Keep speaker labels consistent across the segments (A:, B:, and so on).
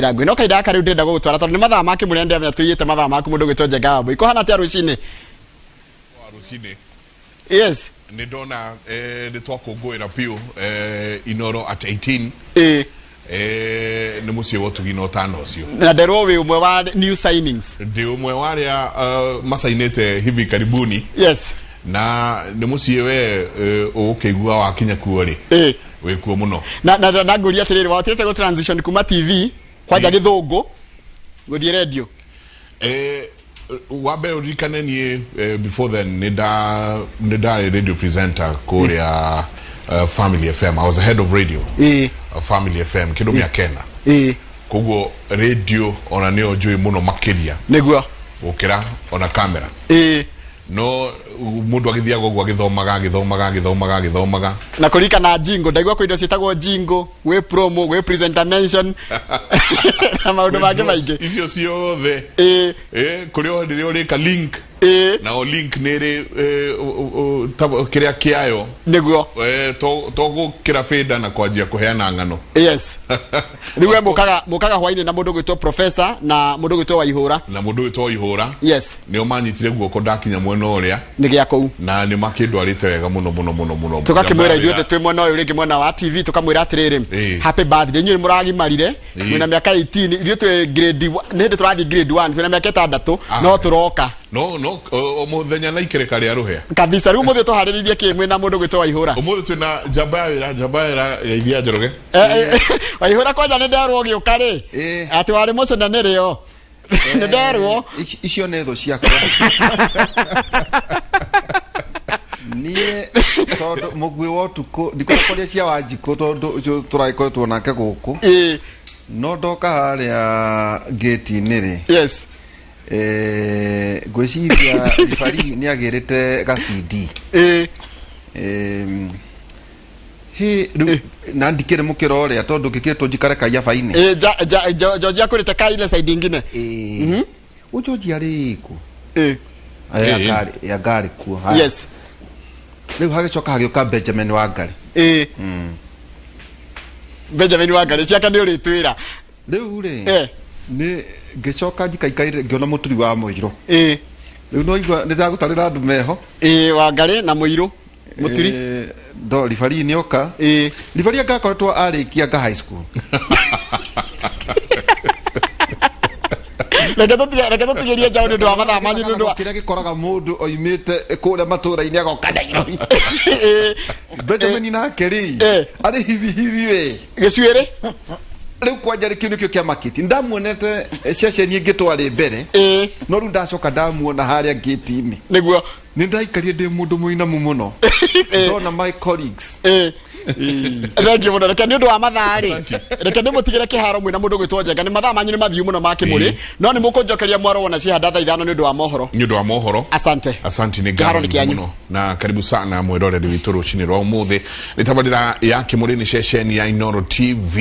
A: Njĩra nguhĩ. No kahinda gaka rĩu ndĩrenda gũgũtwara tondũ nĩ mathaa ma kĩmũrĩa ndĩramenya tũiyĩte mathaa maku mũndũ ũgwĩtwo Njenga wa Mbũi. Kũhana atĩa rũcinĩ?
B: Wa rũcinĩ.
A: Yes.
B: Nĩ ndona eh, nĩ twakũngũĩra biũ eh, Inoro at 18.
A: Ĩĩ.
B: Eh, nĩ mũciĩ wa ũtugi na ũtana ũcio.
A: Na nderwo wĩ ũmwe wa new signings.
B: Ndĩ ũmwe wa arĩa uh, macainĩte hivi karibuni.
A: Yes.
B: Na nĩ mũciĩ we ũgũkĩigua wakinya kuo rĩ.
A: Ĩĩ.
B: Wĩkuo mũno.
A: Na na na ngũria atĩrĩrĩ wahotire gũ transition kuma TV kwanja gĩthũngũ gũthiĩ radio.
B: Eh, wa mbere ũririkane niĩ eh, before then nĩ nda nĩ ndarĩ radio presenter kũrĩa Family FM. I was the head of radio.
A: Ĩĩ.
B: Family FM kĩndũ mĩaka ĩna.
A: Ĩĩ.
B: Koguo radio ona nĩyo njũĩ mũno makĩria.
A: Nĩguo.
B: Gũkĩra ona kamera.
A: Ĩĩ.
B: No mundu agithiaga uguo agithomaga agithomaga agithomaga agithomaga.
A: Na kũririkana jingle, ndaigua kwĩ indo ciĩtagwo jingle, gwĩ promo, gwĩ presenter mention na maũndũ mangĩ maingĩ.
B: Icio ciothe.
A: Ĩĩ.
B: Eh, kũrĩ o rĩrĩa ũrĩka link.
A: Ĩĩ.
B: Na o link nĩ ĩrĩ eh, kĩrĩa kĩayo.
A: Nĩguo.
B: Eh, to to gũkĩra bĩnda na kwanjia kũheana ng'ano.
A: Yes. Rĩu we mũkaga mũkaga hwainĩ na mũndũ ũgwĩtwo professor na mũndũ ũgwĩtwo Waihũra.
B: Na mũndũ ũgwĩtwo Waihũra.
A: Yes.
B: Nĩo manyitire guoko ndakinya mwena ũrĩa.
A: Nĩ gĩa kũu.
B: Na nĩ makĩndwarĩte wega mũno mũno mũno mũno.
A: Tũgakĩmwĩra ithuothe twĩ mwena ũyũ rĩngĩ mwena wa TV tũkamwĩra atĩrĩrĩ, happy birthday inyuĩ nĩ mũragimarire mwĩna mĩaka 18 ithuĩ twĩ grade nĩ hĩndĩ tũrathiĩ grade 1 twĩna mĩaka ĩtandatũ no tũroka.
B: No no o mũthenya na ikereka rĩa rũhĩa.
A: Kabisa rĩu ũmũthĩ tũharĩrĩirie kĩ mwĩna mũndũ ũgwĩtwo Waihũra?
B: Ũmũthĩ twĩna njamba ya wĩra njamba ya wĩra ya Ithia Njoroge.
A: Waihũra kwanja nĩ nderwo ũgĩũka rĩ atĩ warĩ mũcene nĩrĩo. Nĩ nderwo.
C: Icio nĩ thũ ciakwa. Niĩ tondũ mũguĩ wa ũtukũ ndikwenda kwaria cia Wanjikũ tondũ ũcio tũragĩkoretwo nake gũkũ. No ndoka harĩa ngĩti-inĩ rĩ.
A: Yes.
C: Eh, ngwĩciria ribari nĩ agĩrĩte ga CD. Hĩ, rĩu na ndikĩrĩ mũkĩra ũrĩa tondũ ngĩkĩtwo njikare kaiabainĩ.
A: Ĩĩ, George akũrĩte ka ile side ingine.
C: Ĩĩ. Ũ George arĩ kũ?
A: Ĩĩ.
C: Aya anga arĩ kuo. Haya.
A: Yes.
C: Rĩu hagĩcoka hagĩũka Benjamin Wangari.
A: Ĩĩ. Benjamin Wangari ciake nĩ ũrĩtwĩra.
C: Rĩu rĩ, nĩ ngĩcoka njikaikaire ngĩona mũturi wa mũirũ.
A: Ĩĩ.
C: Rĩu no igua nĩ ndagũtarĩra andũ meho.
A: Ĩĩ, Wangari na mũirũ. Mũturi.
C: Ndo ribari nĩ oka.
A: Ĩĩ.
C: Ribari anga akoretwo arĩkia nga high school.
A: Reke tũtige reke tũtigĩrie njaũ nĩ ũndũ wa mathaa manyu nĩ ũndũ wa
C: kĩrĩa gĩkoraga mũndũ oimĩte kũrĩa matũra-inĩ agoka Nairobi. Benjamin nake rĩ arĩ hivi hivi we.
A: Gĩcuĩrĩ.
C: Rĩu kwanja rĩ kĩu nĩkĩo kĩamakĩtie. Ndamuonete ceceni ĩngĩ twarĩ mbere. No rĩu ndacoka ndamuona harĩa ngĩti-inĩ.
A: Nĩguo.
C: Nĩ ndaikarire ndĩ mũndũ mũinamu mũno. Ndona my colleagues.
A: Thengiũ mũno reke nĩ ũndũ wa mathaa rĩ reke ndĩmũtigĩre kĩharo mwĩna mũndũ ũgwĩtwo Njenga nĩ mathaa manyu nĩ mathiu mũno ma kĩmũrĩ no nĩ mũkũnjokeria mwaro wona ciehanda thaa ithano nĩ ũndũ wa mohoro.
B: Nĩ ũndũ wa mohoro.
A: Asante.
B: Asante nĩ
A: Kĩharo
B: ngatho
A: nĩ kĩanyu.
B: mũno na karibu sana mwĩroreri witũ rũcinĩ rwa ũmũthĩ nĩ tabarĩra ya kĩmũrĩ nĩ ceceni ya Inooro TV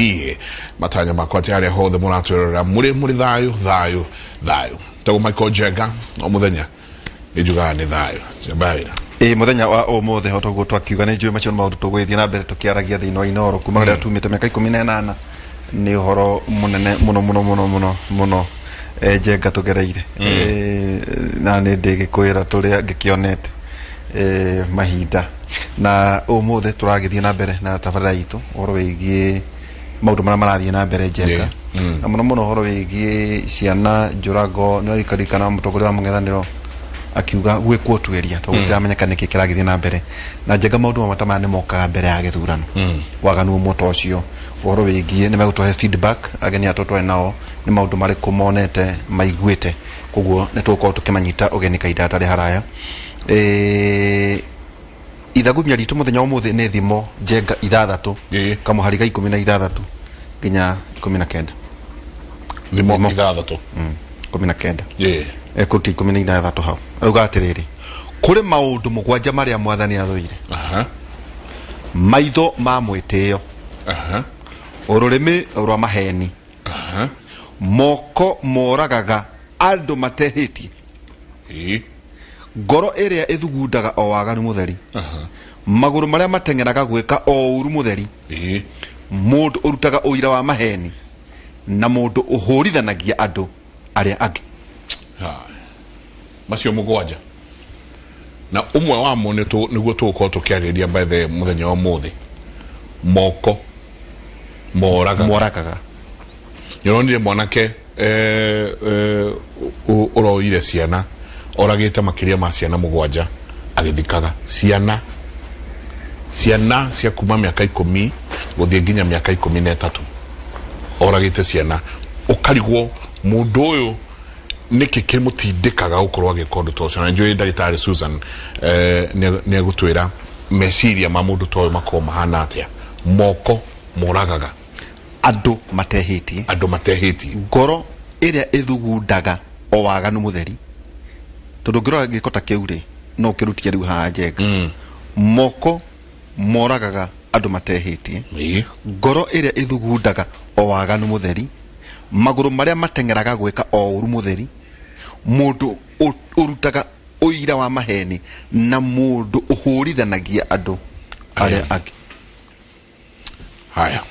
B: matanya makwa atĩ harĩa hothe mũratwĩrorera mũrĩ mũrĩ thayũ thayũ thayũ tagwo Michael Njenga o mũthenya nĩ njugaga nĩ thayũ njamba ya wĩra.
C: Ĩĩ mũthenya wa ũmũthĩ o toguo twakiuga nĩ njũĩ macio nĩ maũndũ tũgũgĩthiĩ na mbere tũkĩaragia thĩinĩ wa Inooro kuma rĩrĩa tumĩte mĩaka 18 nĩ ũhoro mũnene mũno mũno mũno mũno mũno eh, Njenga tũgereire Eh, na nĩ ndĩgĩkwĩra tũrĩa ngĩkĩonete eh, mahinda na ũmũthĩ tũragĩthiĩ na mbere na tabarĩra itũ ũhoro wĩgiĩ maũndũ marĩa marathiĩ na mbere Njenga na mũno mũno ũhoro wĩgiĩ ciana njũrago nĩ warikarikana mũtongoria wa mũng'ethanĩro akiuga gwĩkwo ũtuĩria tondũ gũtiramenyeka nĩkĩ kĩragĩthiĩ na mbere na Njenga maũndũ mamwe ta maya nĩ mokaga mbere ya gĩthurano waganu ũmwe ta ũcio ũhoro wĩgiĩ nĩ megũtũhe feedback ageni aya tũtwarĩ nao nĩ maũndũ marĩkũ monete maiguĩte koguo nĩ tũgũkorwo tũkĩmanyita ũgeni kahinda gatarĩ haraya Eh, ithagumia ritũ mũthenya wa ũmũthĩ nĩ thimo njenga ithathatũ kamũhari ga 16 nginya 19.
B: Thimo ithathatũ.
C: 19. Ekũruta 16 hau arauga atĩrĩrĩ kũrĩ maũndũ mũgwanja marĩa mwathani athũire maitho ma mwĩtĩo ũrũrĩmĩ rwa maheni moko moragaga andũ matehĩtie ngoro ĩrĩa ĩthugundaga o waganu mũtheri magũrũ marĩa mateng'eraga gwĩka o ũru mũtheri mũndũ ũrutaga ũira wa maheni. Na mũndũ ũhũrithanagia andũ arĩa angĩ.
B: Ha. Macio mũgwanja na ũmwe wamo nĩguo tũgũkorwo tũkĩarĩrĩria by the mũthenya wa ũmũthĩ, moko moragaga.
C: Moragaga.
B: Nĩũronire mwanake ũroire ciana, oragĩte makĩria ma ciana mũgwanja agĩthikaga ciana, ciana cia kuma mĩaka 10 gũthiĩ nginya mĩaka 13, oragĩte ciana. Ũkarigwo mũndũ ũyũ nĩkĩ kĩmũtindĩkaga gũkorwo agĩka ũndũ ta ũcio. Na njũĩ ndagĩtarĩ Susan nĩ egũtwĩra meciria ma mũndũ ta ũyũ makoragwo mahana atĩa. Moko moragaga.
C: Andũ matehĩtie.
B: Andũ matehĩtie.
C: Ngoro ĩrĩa ĩthugundaga o waganu mũtheri, tondũ ũngĩrora gĩko ta kĩu rĩ, no ũkĩrutie rĩu haha Njenga. Moko moragaga andũ matehĩtie. Ngoro ĩrĩa ĩthugundaga o waganu mũtheri, magũrũ marĩa mateng'eraga gwĩka o ũru mũtheri, mũndũ ũrutaga ũira wa maheni, na mũndũ ũhũrithanagia andũ arĩa angĩ.
B: Haya.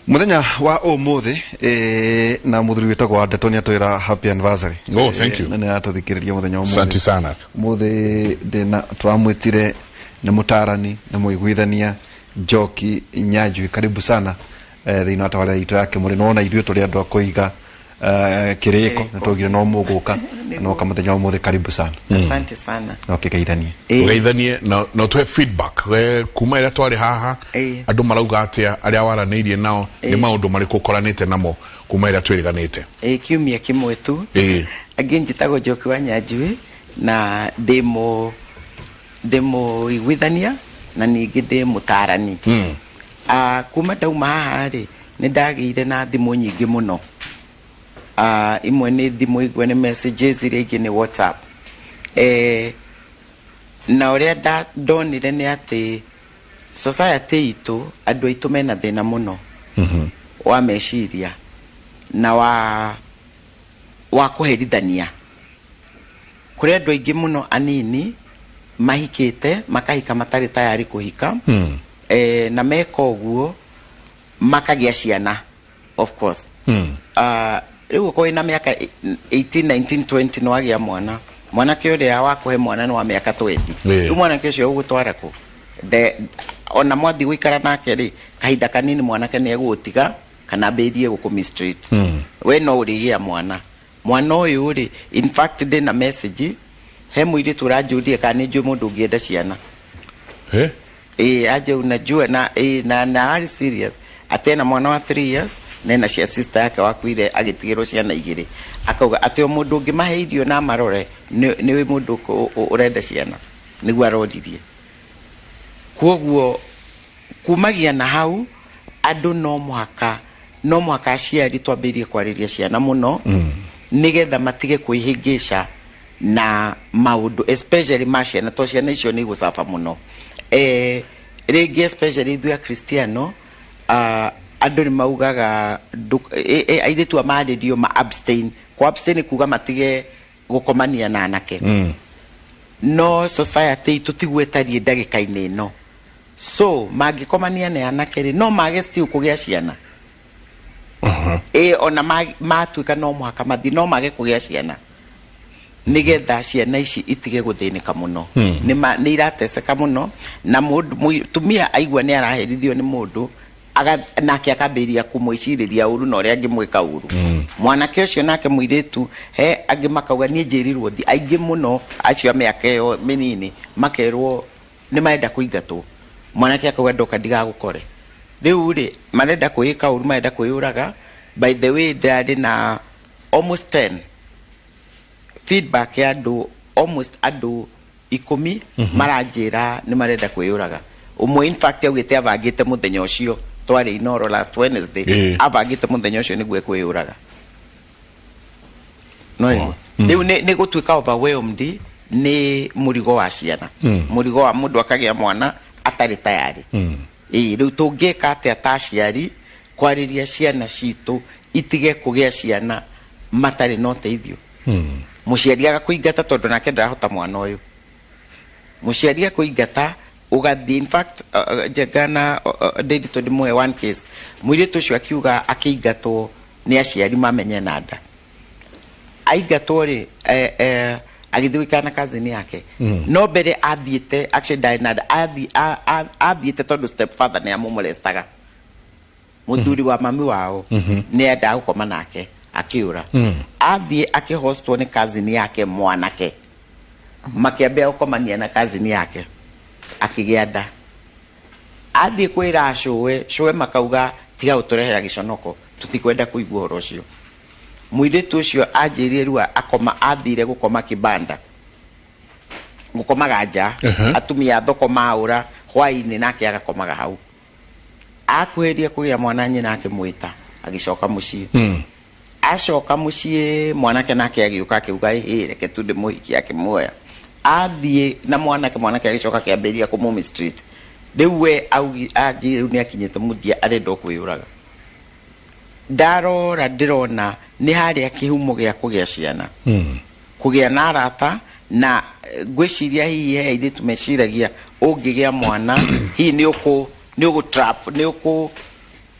C: Muthenya wa umuthi na muthuri witagwo wa Ndeto nĩ atwĩra happy anniversary.
B: Oh, thank you.
C: Na nĩ atũthikĩrĩria mũthenya wa ũmũthĩ.
B: Asante sana.
C: Mũthĩ ndĩna tũramwĩtire nĩ mũtarani na mũiguithania Njoki Nyanjui, karibu sana thĩinĩ wa tabarĩra itũ ya Kĩmũrĩ. Nĩwona ithuĩ tũrĩ andũ a kũiga kĩrĩko na twaugire no mũgũka na woka mũthenya wa ũmũthĩ, karibu sana.
D: Asante sana.
C: Na ũkĩgeithanie.
B: Ũgeithanie na ũtũhe feedback we kuma ĩrĩa twarĩ haha. Andũ marauga atĩa arĩa waranĩirie nao? Nĩ maũndũ marĩkũ ũkoranĩte namo kuma ĩrĩa twĩrĩganĩte?
D: Ĩĩ, kiumia kĩmwe tu. Angĩ njĩtagwo Njoki wa Nyanjui na ndĩ mũiguithania na ningĩ ndĩ mũtarani. Ah, kuma ndauma haha rĩ, nĩ ndagĩire na thimũ nyingĩ mũno. Ah, imwe nĩ thimũ, imwe nĩ messages, iria ingĩ nĩ WhatsApp. Na ũrĩa ndonire nĩ atĩ society itũ, andũ aitũ mena thĩna mũno wa meciria na wa kũherithania. Kũrĩ andũ aingĩ mũno anini mahikĩte, makahika matarĩ tayari kũhika. Na meka ũguo makagĩa ciana, of course. Rĩu ũkorwo wĩna mĩaka 18, 19, 20 nĩ wagĩa mwana, mwanake ũrĩa wakũhe mwana nĩ wa mĩaka 20. Rĩu mwanake ũcio ũgũtwara kũ? Ona mwathiĩ gũikara nake rĩ, kahinda kanini mwanake nĩ egũgũtiga kana ambĩrĩrie gũkũ mistreat. We no ũrĩgĩa mwana, mwana ũyũ rĩ, in fact ndĩna message he mũirĩtu ũranjũrie kana nĩ njũĩ mũndũ ũngĩenda ciana.
B: Eh?
D: Ĩĩ, aje unajua na ĩĩ, na arĩ serious atĩ ena mwana wa 3 years na ena cia sister yake wakuire agĩtigĩrwo ciana igĩrĩ, akauga atĩ o mũndũ ũngĩmahe irio na amarore nĩ mũndũ ũrenda ciana, nĩguo aroririe. Kwoguo kumagia na hau andũ no mũhaka aciari twambĩrĩrie kwarĩria ciana mũno nĩgetha matige kwĩhĩngĩca na maũndũ, especially ma ciana, to ciana icio nĩ igũcaba mũno. Rĩngĩ especially ithuĩ akristiano, andũ nĩ maugaga airĩtu a marĩrio ma abstain. Ku abstain nĩ kuga matige gũkomania na anake. No society itũ tiguo ĩtariĩ ndagĩka-inĩ ĩno, so mangĩkomania na anake rĩ, no mage still kũgĩa ciana. Ĩ ona matuĩka no mũhaka mathiĩ, no mage kũgĩa ciana nigetha ciana ici itige gũthĩnĩka mũno. Nĩ irateseka mũno na mũndũ mũtumia aigua nĩ araherithio nĩ mũndũ nake akambĩrĩria kũmwĩcirĩria ũru na ũrĩa angĩmwĩka ũru mwanake ũcio. Nake mũirĩtu, he angĩ makauga niĩ njĩrirwo thi aingĩ mũno acio a mĩaka ĩyo mĩnini makerwo nĩ marenda kũingatwo, mwanake akauga ndoka ndigagũkore. Rĩu rĩ, marenda kwĩĩka ũru, marenda kwĩyũraga. By the way, ndarĩ na almost 10 feedback ya andũ, almost andũ 10 maranjĩra nĩ marenda kwĩyũraga. Ũmwe in fact augĩte abangĩte mũthenya ũcio twarĩ Inoro last Wednesday. Abangĩte mũthenya ũcio nĩguo ekwĩyũraga. No ĩguo rĩu nĩ gũtuĩka overwhelmed nĩ mũrigo wa ciana, mũrigo wa mũndũ akagĩa mwana atarĩ tayari. Ĩĩ, rĩu tũngĩka atĩa ta aciari kwarĩria ciana citũ itige kũgĩa ciana matarĩ na ũteithio? Mũciari agakũingata tondũ nake ndarahota mwana ũyũ. Mũciari akũingata ũgathiĩ, in fact Njenga na Ndĩnditũ, ndĩmũhe one case. Mũirĩtu ũcio akiuga akĩingatwo Nĩ aciari mamenye na nda aingatwo rĩ, agĩthiĩ gũikara na cousin yake. No mbere athiĩte, actually ndarĩ na nda, athiĩte tondũ step father nĩ amũmolestaga, mũthuri wa mami wao nĩ endaga gũkoma nake. Akĩũra, athiĩ akĩhostwo nĩ cousin yake mwanake, makĩambia gũkomania na cousin yake, akĩgĩa nda. Athiĩ kwĩra cũwe, cũwe makauga, "Tiga gũtũrehera gĩconoko, tũtikwenda kũigua ũhoro ũcio." Mũirĩtu ũcio anjĩrire rĩu akoma, athire gũkoma kibanda, gũkomaga nja. Atumia a thoko maũra hwaĩ-inĩ, nake agakomaga hau. Akuhĩrĩria kũgĩa mwana, nyina akĩmwĩta, agĩcoka mũciĩ. Acoka mũciĩ, mwanake nake agĩũka, akiuga, "Ĩhĩ, reke tu ndĩmũhikie." Akĩmuoya, athiĩ na mwanake. Mwanake agĩcoka akĩambĩrĩria kũmũ mistreat. Rĩu we anjĩrire rĩu nĩ akinyĩte mũthia, arenda o kwĩyũraga. Ndarora, ndĩrona nĩ harĩa kĩhumo gĩa kũgĩa ciana, kũgĩa na arata, na ngwĩciria hihi he airĩtu meciragia ũngĩgĩa mwana hihi nĩ ũgũ trap,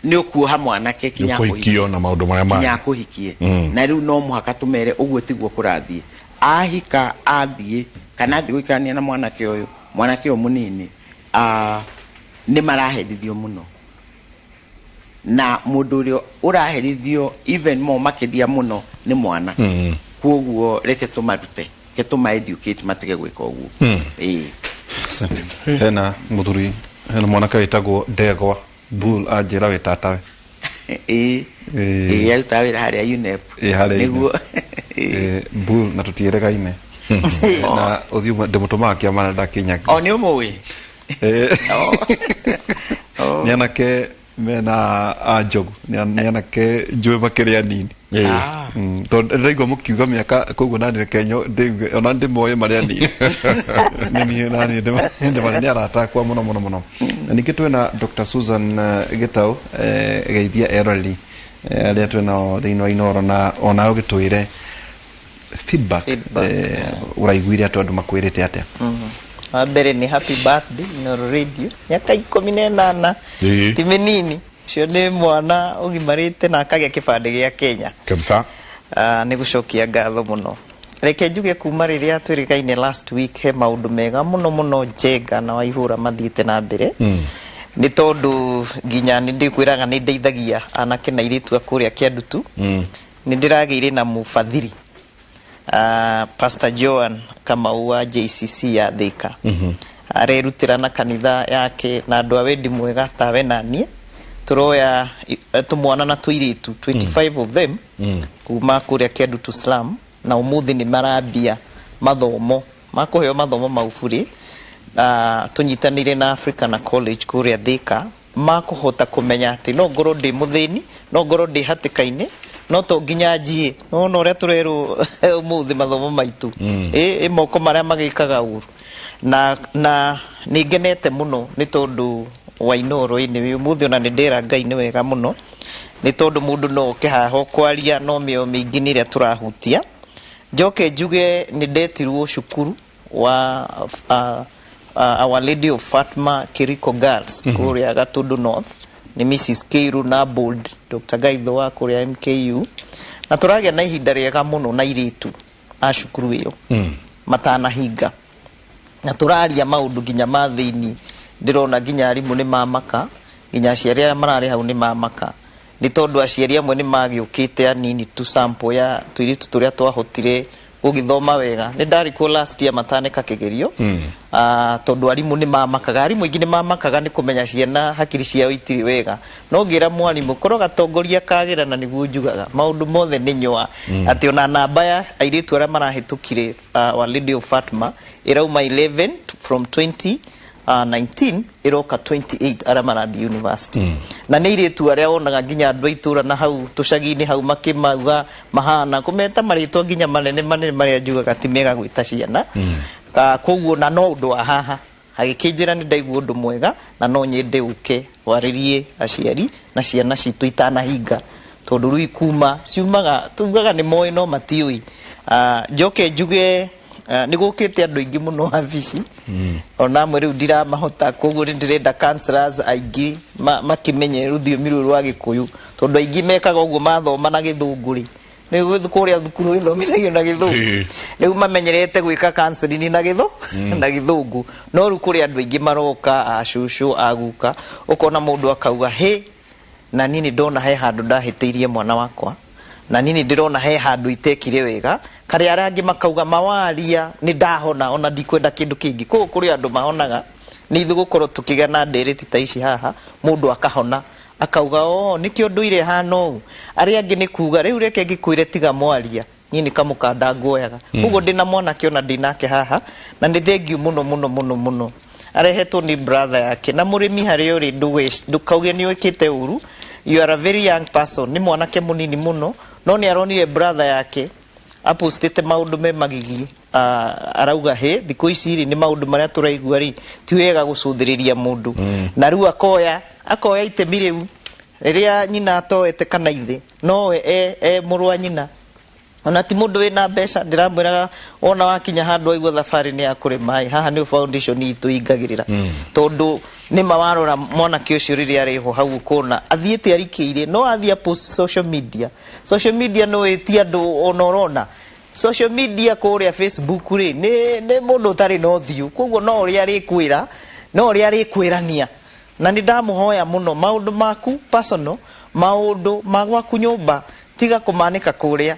D: nĩ ũkuoha mwanake kinya akũhikie.
B: Kũhikio na maũndũ marĩa
D: kinya
B: mangĩ.
D: Akũhikie. Na rĩu no mũhaka tũmere ũguo tiguo kũrathiĩ. Ahika, athiĩ kana athiĩ gũikarania na mwanake ũyũ, mwanake ũyũ mũnini, nĩ maraherithio mũno, na mũndũ ũrĩa ũraherithio even more, makĩria mũno, nĩ mwana. Koguo reke tũmarute, reke tũma educate matige gwĩka ũguo. Ĩĩ.
C: Asante. Hena mũthuri, hena mwanake wĩtagwo Ndegwa Bull, anjĩra wĩ tatawe.
D: Ĩĩ.
C: Ĩĩ.
D: Ĩĩ, arutaga wĩra harĩa UNEP.
C: Ĩĩ, harĩa.
D: Nĩguo. Ĩĩ.
C: Bull na tũtiĩrĩgaine na ũthiũ ũmwe ndĩmũtũmaga kĩama na ndakinyagia.
D: O nĩ ũmũĩ. Oh.
C: Nĩ anake mena a njogu, nĩ anake njũĩ makĩrĩ anini. Tondũ ndĩraigua mũkiuga mĩaka, koguo nani reke ndĩigue ona ndĩmoĩ marĩ anini. Nĩ niĩ nani ndĩmarĩ nĩ arata akwa mũno mũno mũno. Na ningĩ twĩna Dr. Susan Gĩtaũ, geithia eroreri arĩa twĩnao thĩinĩ wa Inooro, na onawe ũgĩtwĩre feedback.
E: Feedback.
C: Ũraiguire atĩ andũ makwĩrĩte atĩa?
E: Wa mbere nĩ happy birthday Inooro Radio, mĩaka 18. Ti mĩnini, ũcio nĩ mwana ũgimarĩte na akagĩa kĩbandĩ gĩa Kenya.
B: Kabisa.
E: Ah, nĩ gũcokia ngatho mũno. Reke njuge kuma rĩrĩa twĩrĩgaine last week, he maũndũ mega mũno mũno Njenga na Waihũra mathiĩte na mbere, nĩ tondũ nginya nĩ ndĩkwĩraga nĩ ndeithagia anake na airĩtu a kũrĩa Kĩandutu. Nĩ ndĩragĩire na mũbathiri, Pastor Joan Kamau wa JCC ya Thika. Arerutĩra na kanitha yake na andũ a wendi mwega tawe na niĩ, tũroya tũmwana na tũirĩtu 25 of them kuma kũrĩa Kĩandutu slum, na ũmũthĩ nĩ marambia mathomo makũheo mathomo mau burĩ. Tũnyitanĩire na Africana College kũrĩa Thika, makũhota kũmenya atĩ no ngorwo ndĩ mũthĩni, no ngorwo ndĩ hatĩka-inĩ, no to nginya njiĩ. Nĩwona ũrĩa tũrerwo ũmũthĩ mathomo maitũ, ĩ moko marĩa magĩkaga ũru. Na nĩ ngenete mũno nĩ tondũ wa Inooro. Anyway, ũmũthĩ ona nĩ ndera Ngai nĩ wega mũno, nĩ tondũ mũndũ no oke haha ũkwaria no mĩoyo mĩingĩ nĩ ĩrĩa tũrahutia. Njoke njuge nĩ ndetirwo cukuru wa Our Lady of Fatima Kiriko Girls kũrĩa Gatundu North nĩ Mrs. Keiru na Bold Dr. Gaitho wa kũrĩa MKU, na tũragĩa na ihinda rĩega mũno na airĩtu a cukuru ĩyo matanahinga, na tũraria maũndũ nginya ma thĩinĩ. Ndĩrona nginya arimũ nĩ mamaka, nginya aciari arĩa mararĩ hau nĩ mamaka, nĩ tondũ aciari amwe nĩ magĩũkĩte anini tu, sample ya tũirĩtu tũrĩa twahotire gũgĩthoma wega. Nĩ ndarĩ kuo last year mataneka kĩgerio. Tondũ arimũ nĩ mamakaga, arimũ aingĩ nĩ mamakaga nĩ kũmenya ciana hakiri ciao itirĩ wega. No ngĩra mwarimũ korwo gatongoria kagĩra, na nĩguo njugaga maũndũ mothe nĩ nyoa, atĩ ona namba ya airĩtu arĩa marahĩtũkire Our Lady of Fatima ĩrauma 11 from 20 19 ĩroka 28 arĩa marathiĩ university. Na nĩ airĩtu arĩa wonaga nginya andũ a itũra na hau tũcagi-inĩ hau makĩmauga mahana kũmeta marĩtwa nginya manene manene marĩa njugaga ti mega gwĩta ciana. Koguo na no ũndũ wa haha agĩkĩnjĩra nĩ ndaigua ũndũ mwega na no nyende ũke warĩrie aciari na ciana citũ itanahinga, tondũ rĩu ikuma ciumaga tugaga nĩ moĩ no matiũĩ. Njoke njuge Nĩ gũkĩte andũ aingĩ mũno wabici ona amwe rĩu ndiramahota, koguo nĩ ndĩrenda counselors aingĩ makĩmenye rũthiomi rũrũ rwa Gĩkũyũ, tondũ aingĩ mekaga ũguo mathoma na Gĩthũngũ rĩ, nĩ kũrĩa thukuru gĩthomithagio na Gĩthũngũ. Rĩu mamenyerete gwĩka counseling na na Gĩthũngũ, no rĩu kũrĩ andũ aingĩ maroka, a cũcũ, a guka, ũkona mũndũ akauga hĩ, na niĩ nĩ ndona he handũ ndahĩtĩirie mwana wakwa, na niĩ nĩ ndĩrona he handũ itekire wega. Karĩa arĩa angĩ makauga mawaria nĩ ndahona, ona ndikwenda kĩndũ kĩngĩ. Koguo kũrĩ andũ mahonaga nĩ ithuĩ gũkorwo tũkĩgĩa na ndereti ta ici haha, mũndũ akahona akauga, o nĩkĩo ndũire hana ũũ. Arĩa angĩ nĩ kuga rĩu reke ngĩkwĩre, tiga mwaria, niĩ nĩ kamũkanda nguoyaga. Koguo ndĩna mwanake ona ndĩnake haha, na nĩ thengiũ mũno mũno mũno mũno, arehetwo nĩ brother yake. Na mũrĩmi harĩa ũrĩ, ndũkauge nĩ wĩkĩte ũru. You are a very young person, nĩ mwanake mũnini mũno, no nĩ aronire brother yake apostĩte maũndũ me magigi. Arauga hĩ, thikũ ici rĩ, nĩ maũndũ marĩa tũraigua rĩ, ti wega gũcũthĩrĩria mũndũ. Na rĩu akoya itemi rĩu rĩrĩa nyina atoete kana ithe, nowe e mũrũ wa nyina, ona ti mũndũ wĩna mbeca. Ndĩramwĩraga wona wakinya handũ waigua thabarĩ nĩ ya kũrĩma ĩ, haha nĩ foundation itũ ingagĩrĩra, tondũ nĩma warora mwanake ũcio rĩrĩa arĩho hau, ũkona athiĩte arikĩire, no athiĩ post social media. Social media no ĩti andũ, ona ũrona social media kũrĩa Facebook rĩ, nĩ mũndũ ũtarĩ na ũthiũ, koguo no ũrĩa arĩkwĩra, no ũrĩa arĩkwĩrania. Na nĩ ndamũhoya mũno, maũndũ maku personal, maũndũ ma gwaku nyũmba, tiga kũmanĩka kũrĩa,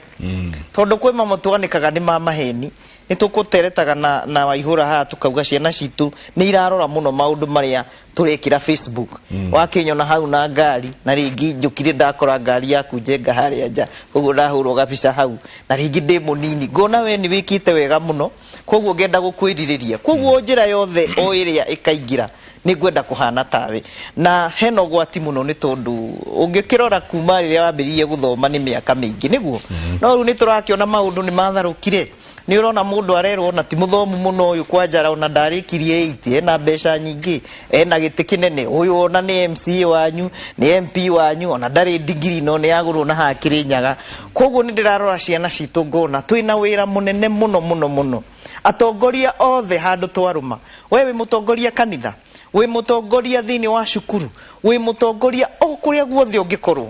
E: tondũ kwĩ mamwe twanĩkaga nĩ ma maheni. Nĩ tũkũteretaga na Waihũra haha, tukauga ciana citũ nĩ irarora mũno maũndũ marĩa tũrekĩra Facebook. Wakĩnyona hau na ngari, na rĩngĩ njũkire ndakora ngari yaku Njenga harĩa nja, koguo ndahũrwo gabica hau, na rĩngĩ ndĩ mũnini, ngona we nĩ wĩkĩte wega mũno, koguo ngenda gũkwĩrirĩria. Koguo njĩra yothe o ĩrĩa ĩkaingĩra, nĩ ngwenda kũhana tawe. Na hena ũgwati mũno, nĩ tondũ ũngĩkĩrora kuma rĩrĩa wambĩrĩirie gũthoma nĩ mĩaka mĩingĩ nĩguo, no rĩu nĩ tũrakĩona maũndũ nĩ matharũkire. Nĩ ũrona mũndũ arerwo ona ti mũthomu mũno ũyũ kwanjara, ona ndarĩkirie 8, ena mbeca nyingĩ, ena gĩtĩ kĩnene, ũyũ ona nĩ MCA wanyu, nĩ MP wanyu, ona ndarĩ ndigiri, no nĩ agũrwo na haha Kĩrĩnyaga. Koguo nĩ ndĩrarora ciana citũ ngona twĩna wĩra mũnene mũno mũno mũno, atongoria othe handũ twarũma. We wĩ mũtongoria kanitha, wĩ mũtongoria thĩinĩ wa cukuru, wĩ mũtongoria o kũrĩa guothe ũngĩkorwo,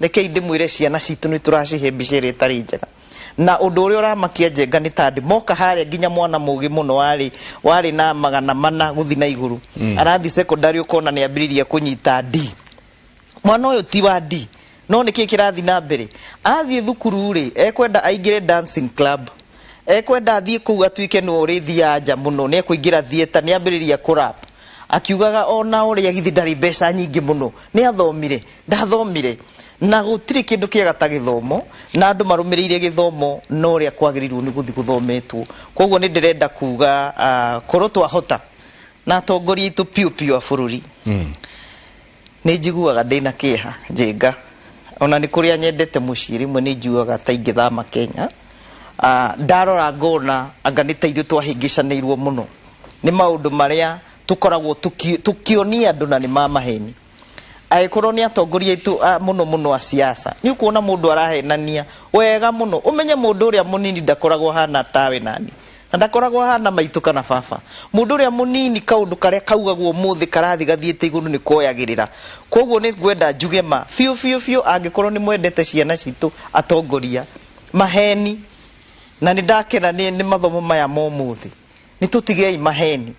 E: rekei ndĩmwĩre, ciana citũ nĩ tũracihe mbica ĩrĩa ĩtarĩ njega. Na ũndũ ũrĩa ũramakia, Njenga, nĩ tandĩ moka harĩa nginya mwana mũgĩ mũno warĩ na 400 gũthi na igũrũ, arathi secondary, ũkona nĩ ambĩrĩria kũnyita D. Mwana ũyũ ti wa D, no nĩ kĩĩ kĩrathiĩ na mbere? Athiĩ thukuru rĩ, ekwenda aingĩre dancing club, ekwenda athiĩ kũu atuĩke nĩwe ũrĩthiaga nja mũno, nĩ ekũingĩra theatre, nĩ ambĩrĩria kũrap akiugaga ona ũrĩa githĩ ndarĩ mbeca nyingĩ mũno, nĩ athomire, ndathomire. Na gũtirĩ kĩndũ kĩega ta gĩthomo, na andũ marũmĩrĩire gĩthomo na ũrĩa kwagĩrĩirwo nĩ gũthiĩ gũthometwo. Koguo nĩ ndĩrenda kuga, korwo twahota na atongoria aitũ piũ piũ a bũrũri, nĩ njiguaga ndĩna kĩeha, Njenga, ona nĩ kũrĩa nyendete mũciĩ, rĩmwe nĩ njiguaga ta ingĩthama Kenya. Ndarora ngona anga nĩ ta ithuĩ twahĩngĩcanĩirwo mũno nĩ maũndũ marĩa tũkoragwo tũkĩonia andũ na nĩ ma maheni. Angĩkorwo nĩ atongoria aitũ mũno mũno a siasa, nĩ ũkuona mũndũ arahenania wega mũno. Ũmenye mũndũ ũrĩa mũnini ndakoragwo ahana tawe nani, na ndakoragwo ahana maitũ kana baba. Mũndũ ũrĩa mũnini, kaũndũ karĩa kaugagwo ũmũthĩ karathi gathiĩte igũrũ nĩ koyagĩrĩra. Koguo nĩ ngwenda njuge ma biũ biũ biũ, angĩkorwo nĩ mwendete ciana citũ, atongoria, maheni, na nĩ ndakena nĩ mathomo maya ma ũmũthĩ, nĩ tũtigei maheni,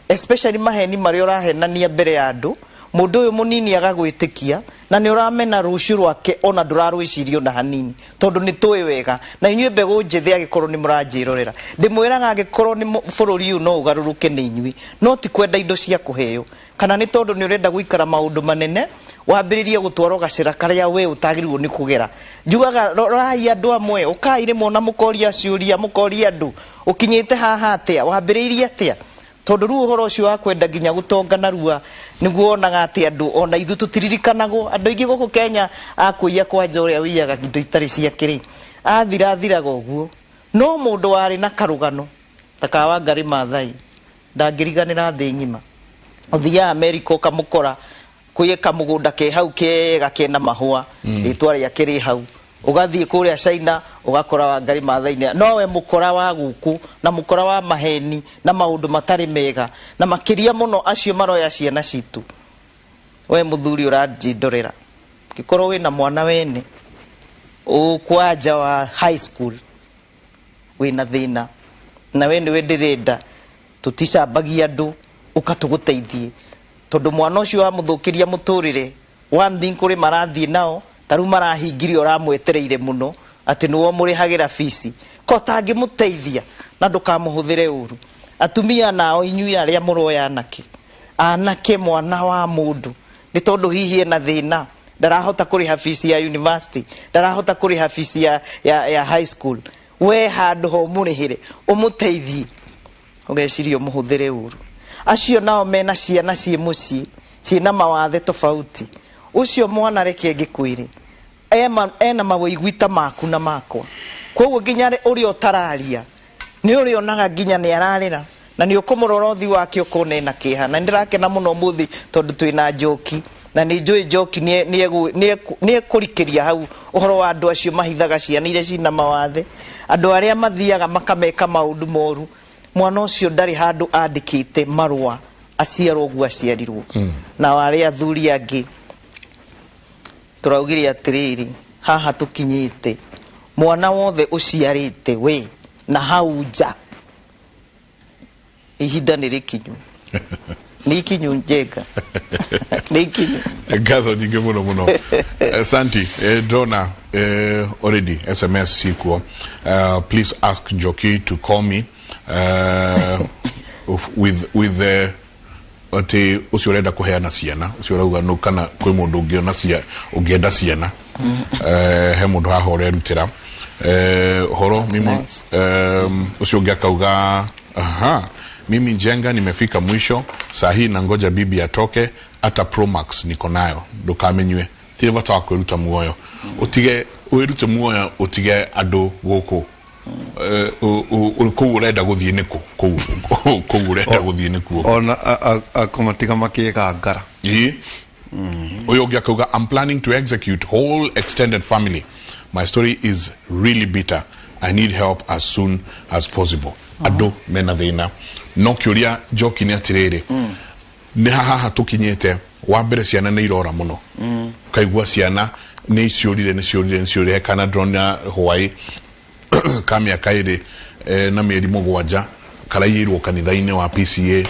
E: especially maheni marĩa ũrahenania mbere ya andũ, mũndũ ũyũ mũnini agagwĩtĩkia, na nĩ ũramena rũciũ rwake, ona ndũrarwĩciria ona hanini, tondũ nĩ tũĩ wega. Na inyuĩ mbegũ njĩthĩ, angĩkorwo nĩ mũranjĩrorera, ndĩmwĩraga angĩkorwo nĩ bũrũri ũyũ no ũgarũrũke nĩ inyuĩ, no ti kwenda indo cia kũheo, kana nĩ tondũ nĩ ũrenda gũikara maũndũ manene, wambĩrĩrie gũtwarwo gacĩra karĩa we ũtagĩrĩirwo nĩ kũgera. Njugaga rorai andũ amwe, ũkai rĩmwe ona mũkoria ciũria, mũkoria andũ, ũkinyĩte haha atĩa, wambĩrĩirie atĩa? Tondũ rĩu ũhoro ũcio wa kwenda nginya gũtonga narua nĩguo wonaga atĩ andũ ona ithuĩ tũtiririkanagwo. Andũ aingĩ gũkũ Kenya akũiya kwanja, ũrĩa ũiyaga indo itarĩ ciake rĩ, athira athiraga ũguo. No mũndũ warĩ na karũgano ta ka Wangarĩ Maathai ndangĩriganĩra thĩ ng'ima. Ũthiaga Amerika ũkamũkora kwĩ kamũgũnda ke hau kega kena mahũa, rĩtwa rĩake rĩ hau. Ũgathiĩ kũrĩa China ũgakora Wangari Maathai nĩ nowe mũkora wa gũkũ na mũkora wa maheni na maũndũ matarĩ mega, na makĩria mũno acio maroya ciana citũ. We mũthuri ũranjĩndorera, ũngĩkorwo wĩna mwana wene ũkwanja wa high school, wĩna thĩna na we nĩwe ndĩrenda, tũticambagia andũ, ũka tũgũteithie, tondũ mwana ũcio wamũthũkĩria mũtũrĩre. One thing, kũrĩ marathiĩ nao ta rĩu marahingire ũramwetereire mũno atĩ nĩwe ũmũrĩhagĩra bici, ko ũtangĩmũteithia na ndũkamũhũthĩre ũru. Atumia nao, inyuĩ arĩa mũroya anake, anake mwana wa mũndũ nĩ tondũ hihi ena thĩna, ndarahota kũrĩha bici ya university, ndarahota kũrĩha bici ya high school, we handũ ho ũmũrĩhĩre ũmũteithie, ũgeciria ũmũhũthĩre ũru. Acio nao mena ciana ciĩ mũciĩ ciĩna mawathe tofauti, ũcio mwana reke ngĩkwĩre ena mawĩigwi ta maku na makwa, koguo nginya ũrĩa ũtararia nĩ ũrĩonaga nginya nĩ ararĩra, na nĩ ũkũmũrora ũthiũ wake ũkona ena kĩeha. Na nĩ ndĩrakena mũno ũmũthĩ tondũ twĩna Njoki, na nĩ njũĩ Njoki nĩ ekũrikĩria hau ũhoro wa andũ acio mahithaga ciana iria ciĩna mawathe, andũ arĩa mathiaga makameka maũndũ moru. Mwana ũcio ndarĩ handũ andĩkĩte marũa aciarwo ũguo aciarirwo. Na arĩa athuri angĩ tũraugire atĩrĩrĩ, haha tũkinyĩte, mwana wothe ũciarĩte we na hau nja, ihinda nĩ rĩkinyu, nĩ ikinyu, Njenga, nĩ ikinyu.
B: Ngatho nyingĩ mũno mũno. Santi, ndona already SMS cikuo. Please ask Njoki to call me with the atĩ ũcio ũrenda kũheana ciana, ũcio ũrauga nũ kana kwĩ mũndũ ũngĩona cia ũngĩenda ciana. He mũndũ haha ũrerutĩra ũhoro.
E: That's
B: mimi
E: nice.
B: Ũcio ũngĩ akauga, aha, mimi Njenga nimefika mwisho saa hii na ngoja bibi atoke, hata Promax niko nayo. Ndũkamenywe tirĩ bata wa kwĩruta muoyo, ũtige wĩrute muoyo, ũtige andũ gũkũ. Kũu ũrenda gũthiĩ nĩkũ? Kũu ũrenda gũthiĩ nĩkuo?
C: Ona akũmatiga makĩgangara.
B: Ĩĩ. Ũyũ ũngĩ akauga, I'm planning to execute whole extended family. My story is really bitter. I need help as soon as possible. Andũ mena thĩna, no kĩũria, Njoki, nĩ atĩrĩrĩ, nĩ haha tũkinyĩte, wa mbere ciana nĩ irora mũno, ũkaigua ciana nĩ ciũrire, nĩ ciũrire, nĩ ciũrire. He kana ndĩrona hwaĩ ka mĩaka 2 na mĩeri 7 karaiyĩirwo kanitha-inĩ wa PCA.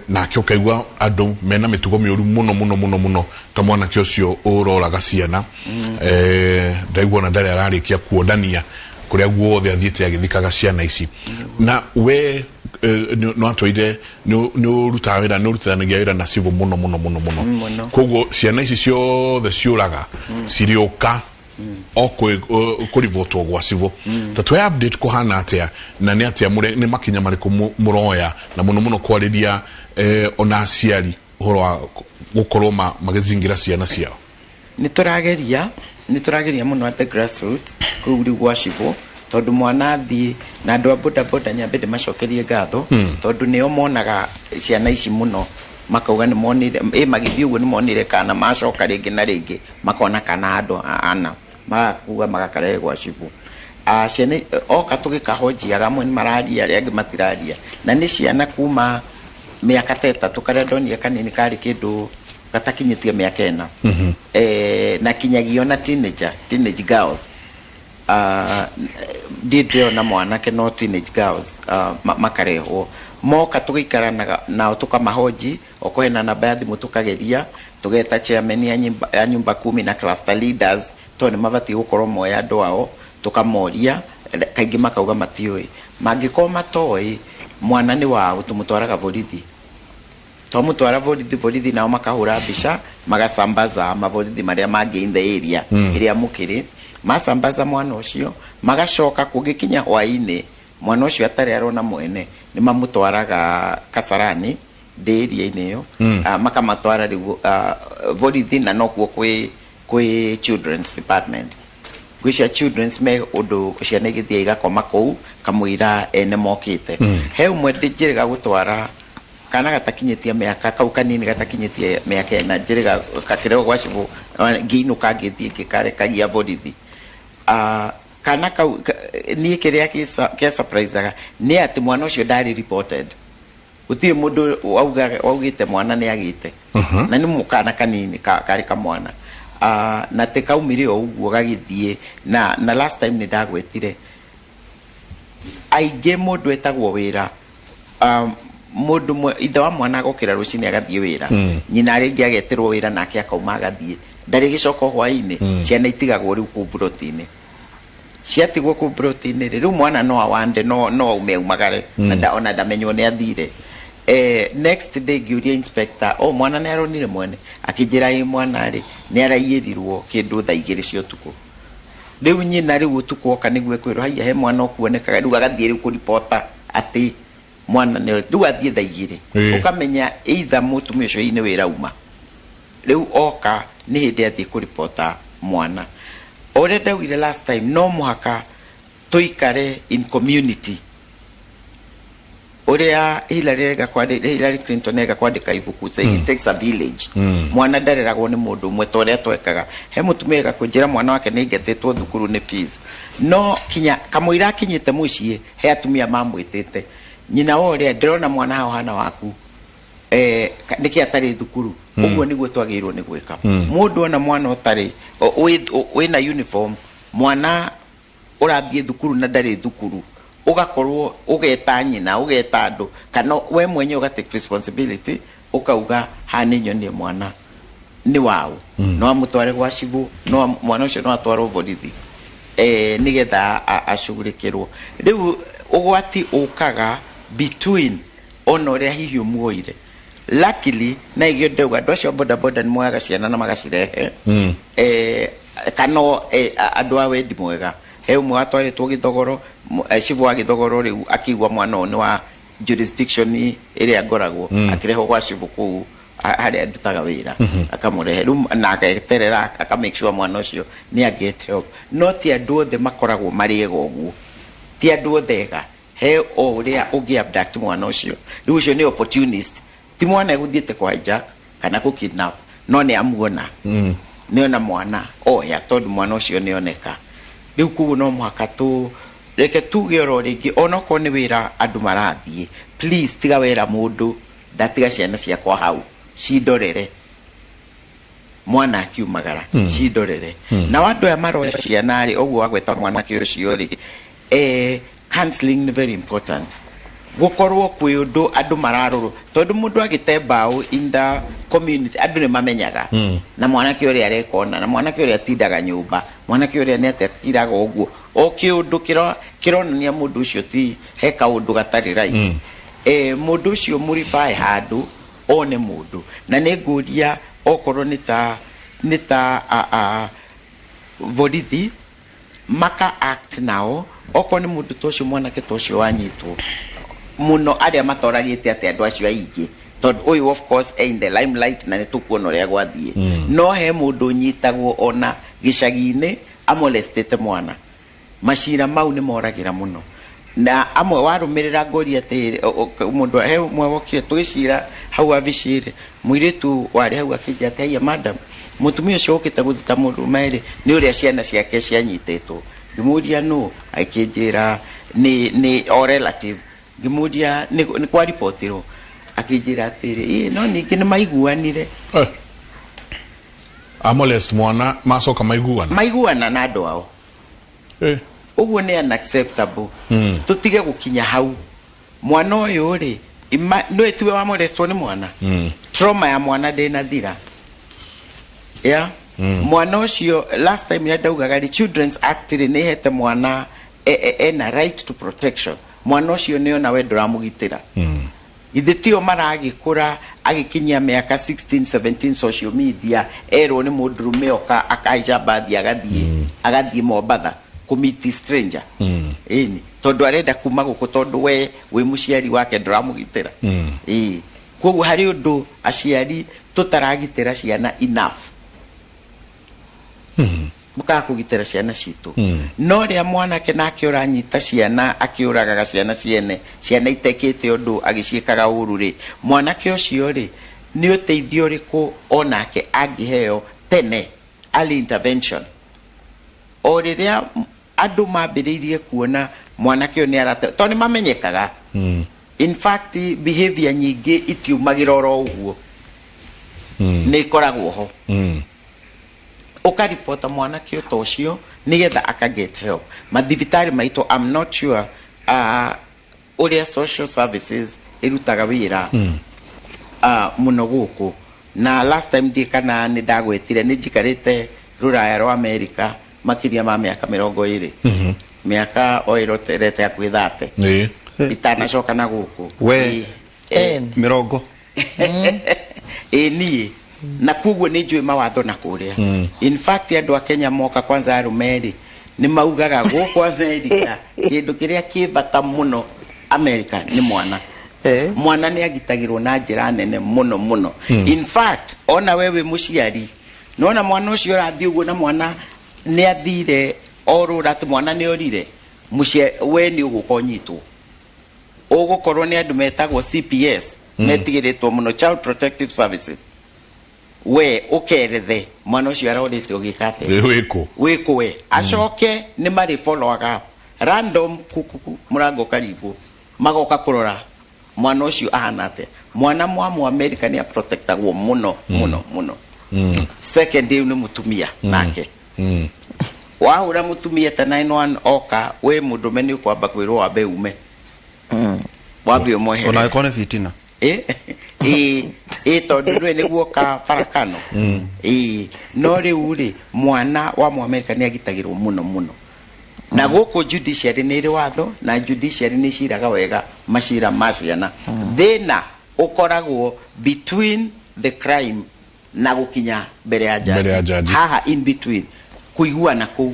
B: Nake ũkaigua andũ mena mĩtugo mĩũru mũno mũno mũno mũno, ta mwanake ũcio ũroraga ciana. Ndaigua ona ndarĩ ararĩkia kuonania kũrĩa guothe athiĩte agĩthikaga ciana ici. Na we nĩ watwĩire nĩ ũrutaga wĩra, nĩ ũrutithanagia wĩra na civil mũno mũno mũno mũno.
D: Mũno.
B: Koguo ciana ici ciothe ciũraga cirĩũka o kũribotwo gwa civil. Ta tũhe update, kũhana atĩa na nĩ atĩa nĩ makinya marĩkũ mũroya, na mũno mũno kwarĩria ona aciari ũhoro wa gũkorwo magĩzingira ciana ciao?
D: Nĩ tũrageria mũno at the grassroots kũu rĩu gwa cibũ, tondũ mwana athiĩ na andũ a boda boda, nyambe ndĩmacokerie ngatho tondũ nĩo monaga ciana ici mũno, makauga nĩ monire ĩ magĩthiĩ ũguo, nĩ monire kana, macoka rĩngĩ na rĩngĩ makona kana handũ ana, magakuga magakarehe gwa cibũ. Ah, ciana oka tũgĩkahonjiaga, amwe nĩ mararia, arĩa angĩ matiraria, na nĩ ciana kuma mĩaka ta 3, karĩa ndonire kanini karĩ kĩndũ gatakinyĩtie mĩaka 4, na kinyagia ona teenage girls. Ndiĩ ndĩrona mwanake, no teenage girls makarehwo, moka tũgĩikaranaga nao, tũkamahonji, okorwo hena namba ya thimũ tũkageria, tũgeta chairman ya nyumba kumi na cluster leaders, tondũ nĩ mabatiĩ gũkorwo moĩ andũ ao. Tũkamoria, kaingĩ makauga matiũĩ. Mangĩkorwo matoĩ mwana nĩ wao, tũmũtwaraga borithi. Twamũtwara borithi, borithi nao makahũra mbica, magasambaza maborithi marĩa mangĩ in the area ĩrĩa mũkĩrĩ. Masambaza mwana ũcio, magacoka kũngĩkinya hwaĩ-inĩ mwana ũcio atarĩ arona mwene, nĩ mamũtwaraga Kasarani ndĩ area-inĩ ĩyo. Ah, makamatwara rĩu borithi, na nokuo kwĩ children's department, gwĩ cia children's me ũndũ ciana igĩthiĩ igakoma kũu kamũira ene mokĩte. He ũmwe njĩrĩga gũtwara kana gatakinyĩtie mĩaka, kau kanini gatakinyĩtie mĩaka 4, njĩrĩga gakĩrehwo gwa cibũ. Ngĩinũka ngĩthiĩ ngĩkarekagia borithi. Ah, kana kau niĩ kĩrĩa kĩa surprisaga nĩ atĩ mwana ũcio ndarĩ reported. Gũtirĩ mũndũ waugĩte mwana nĩ agĩte, na nĩ mũkana kanini karĩ kamwana. Ah, na atĩ kaumire o ũguo gagĩthiĩ. Na last time nĩ ndagwetire aingĩ mũndũ etagwo wĩra, mũndũ ithe wa mwana agokĩra rũcinĩ agathiĩ wĩra, nyina rĩngĩ agetĩrwo wĩra nake akauma agathiĩ, ndarĩgĩcoka hwaĩ-inĩ. Ciana itigagwo rĩu kũu mburoti-inĩ. Ciatigwo kũu mburoti-inĩ rĩ, rĩu mwana no awande, no aume aumagare na ona ndamenywo nĩ athire. Next day ngĩũria inspector, "Oh, mwana nĩ aronire mwene?" Akĩnjĩra, "Ĩ, mwana rĩ nĩ araiyĩrirwo kĩndũ thaa 2 cia ũtukũ." Rĩu nyina rĩu ũtukũ oka nĩguo ekwĩrwo, "Haiya, he mwana ũkuonekaga." Rĩu agathiĩ rĩu kũribota atĩ mwana nĩ rĩu athiĩ thaa 2. Ũkamenya either mũtumia ũcio hihi nĩ wĩra uma rĩu oka, nĩ hĩndĩ athiĩ kũribota mwana. O ũrĩa ndaugire last time, no mũhaka tũikare in community. Ũrĩa Hillary Clinton ega kwandĩka ibuku, say "It Takes a Village", mwana ndareragwo nĩ mũndũ ũmwe ta ũrĩa twekaga. He mũtumia ega kũnjĩra mwana wake nĩ aingatĩtwo thukuru nĩ fees, no kinya kamũira akinyĩte mũciĩ he atumia mamwĩtĩte nyina wa ũrĩa ndĩrona mwana hau hana waku, nĩkĩ atarĩ thukuru. Ũguo nĩguo twagĩrĩirwo nĩ gwĩka. Mũndũ ona mwana ũtarĩ wĩna uniform, mwana ũrathiĩ thukuru na ndarĩ thukuru, ũgakorwo ũgeta nyina, ũgeta andũ, kana we mwenyewe ũga take responsibility, ũkauga, "Haha nĩ nyonie mwana nĩ waũ." No amũtware gwa cibũ, no mwana ũcio no atwarwo borithi, nĩgetha acugurĩkĩrwo. Rĩu ũgwati ũkaga between ona ũrĩa hihi ũmuoire. Luckily, na igio ndauga andũ acio a boda boda nĩ moyaga ciana na magacirehe, kana andũ a wendi mwega. He ũmwe watwarĩtwo Gĩthogoro, cibũ wa Gĩthogoro rĩu akĩigua mwana ũyũ nĩ wa jurisdiction ĩrĩa ngoragwo, akĩrehwo gwa cibũ kũu harĩa ndutaga wĩra, akamũrehe rĩu na ageterera, aka make sure mwana ũcio nĩ a get help. No ti andũ othe makoragwo marĩ ega ũguo, ti andũ othe ega. He o ũrĩa ũngĩ abduct mwana ũcio, rĩu ũcio nĩ opportunist. Ti mwana egũthiĩte kũ hijack kana kũ kidnap, no nĩ amuona, nĩ ona mwana oya, tondũ mwana ũcio nĩ oneka rĩu. Koguo no mũhaka tũ reke tuge oro rĩngĩ, onokorwo nĩ wĩra andũ marathiĩ, please tiga wera mũndũ, "Ndatiga ciana ciakwa hau cindorere," mwana akiumagara, "cindorere." Na andũ aya maroya ciana rĩ, ũguo wagweta mwanake ũcio rĩ, counseling nĩ very important. Gũkorwo kwĩ ũndũ andũ mararorwo, tondũ mũndũ agĩte mbaũ in the community, andũ nĩ mamenyaga na mwanake ũrĩa areka ona, na mwanake ũrĩa atindaga nyũmba, mwanake ũrĩa nĩ atĩa akiraga ũguo, o kĩũndũ kĩronania mũndũ ũcio ti he kaũndũ gatarĩ right. Mũndũ ũcio mũribae handũ one mũndũ. Na nĩ ngũria, okorwo nĩ ta a, borithi maka act nao, okorwo nĩ mũndũ ta ũcio, mwanake ta ũcio wanyitwo mũno, arĩa matoragĩte atĩ andũ acio aingĩ, tondũ ũyũ of course e in the limelight na nĩ tũkuona ũrĩa gwathiĩ. No he mũndũ ũnyitagwo ona gĩcagi-inĩ amolestĩte mwana, macira mau nĩ moragĩra mũno. Na amwe warũmĩrĩra ngũria atĩ mũndũ he ũmwe wokire tũgĩcira hau wabici rĩ, mũirĩtu warĩ hau akĩnjĩra atĩ, "Haiya madam, mũtumia ũcio ũkĩte gũthita mũndũrũme rĩ, nĩ ũrĩa ciana ciake cianyitĩtwo." Ngĩmũria nũ, akĩnjĩra nĩ o relative. Ngĩmũria nĩ kwa ripotirwo, akĩnjĩra atĩrĩ, "Ĩ, no ningĩ nĩ maiguanire."
B: Amolest mwana, macoka maiguana.
D: Maiguana na andũ ao. Ũguo nĩ unacceptable. Tũtige gũkinya hau. Mwana ũyũ rĩ, nĩ tiwe wamolestwo, nĩ mwana. Trauma ya mwana ndĩnathira ya mwana ũcio. Last time ya ndaugaga rĩ, Children's Act rĩ, nĩ ĩhete mwana ena right to protection. Mwana ũcio nĩ ona we ndũramũgitĩra. Githĩ tio maragĩkũra, agĩkinyia mĩaka 16, 17, social media, erwo nĩ mũndũrũme oka, akahaica mbathi, agathiĩ Mombatha kũmeet stranger. Ĩni tondũ arenda kuma gũkũ, tondũ we wĩ mũciari wake ndũramũgitĩra. Ĩĩ, koguo harĩ ũndũ aciari tũtaragitĩra ciana enough. Mũkaga kũgitĩra ciana citũ. No rĩa mwanake nake ũranyita ciana akĩũragaga ciana ciene, ciana itekĩte ũndũ, agĩciĩkaga ũru rĩ, mwanake ũcio rĩ, nĩ ũteithio ũrĩkũ onake angĩheo tene? Early intervention o rĩrĩa andũ mambĩrĩirie kuona mwanake ũyũ nĩ arate, tondũ nĩ mamenyekaga. In fact, behavior nyingĩ itiumagĩra oro ũguo, nĩ ikoragwo ho. Ũkaripota mwanake ta ũcio nĩgetha aka get help. Mathibitarĩ maitũ, I'm not sure ũrĩa social services ĩrutaga wĩra mũno gũkũ. Na last time ndiĩ kana nĩ ndagwetire, nĩ njikarĩte rũraya rwa America makĩria ma mĩaka 20, mĩaka o ĩroterete hakuhĩ 30 itanacoka na gũkũ.
C: We.
D: Ĩĩ.
C: Mĩrongo.
D: Ĩ niĩ na koguo nĩ njũĩ mawatho na kũrĩa. In fact, andũ a Kenya moka kwanza arũme rĩ, nĩ maugaga gũkũ America kĩndũ kĩrĩa kĩ bata mũno America nĩ mwana. Mwana nĩ agitagĩrwo na njĩra nene mũno mũno. In fact, ona we wĩ mũciari, nona mwana ũcio ũrathiĩ ũguo na mwana nĩ athire orũra atĩ mwana nĩ orire mũcia, we nĩ ũgũka ũnyitwo, ũgũkorwo nĩ andũ metagwo CPS, metigĩrĩtwo mũno, Child Protective Services. We ũkerethe mwana ũcio arorĩte ũgĩka atĩa.
B: Wĩkũ?
D: Wĩkũ we acoke nĩ marĩ followaga up random kukuku, mũrango ũkaringwo, magoka kũrora mwana ũcio ahana atĩa. Mwana mwamu America nĩ aprotectagwo mũno mũno mũno. Second, rĩu nĩ mũtumia nake. Wahũra mũtumia ta 91 oka, we mũndũme nĩ ũkwamba kwĩrwo wambe ume, wambe ũmweherere.
C: Ona angĩkorwo nĩ fitina.
D: Ĩ ĩ, tondũ ndũĩ nĩguo ka barakano ĩ. No rĩu rĩ, mwana wa Mũamerika nĩ agitagĩrwo mũno mũno. Na gũkũ judiciary nĩ ĩrĩ watho, na judiciary nĩ ciraga wega macira ma ciana. Thĩna ũkoragwo between the crime na gũkinya mbere ya
B: Mbere ya
D: jaji.
B: jaji.
D: Haha in between kũiguana kũu,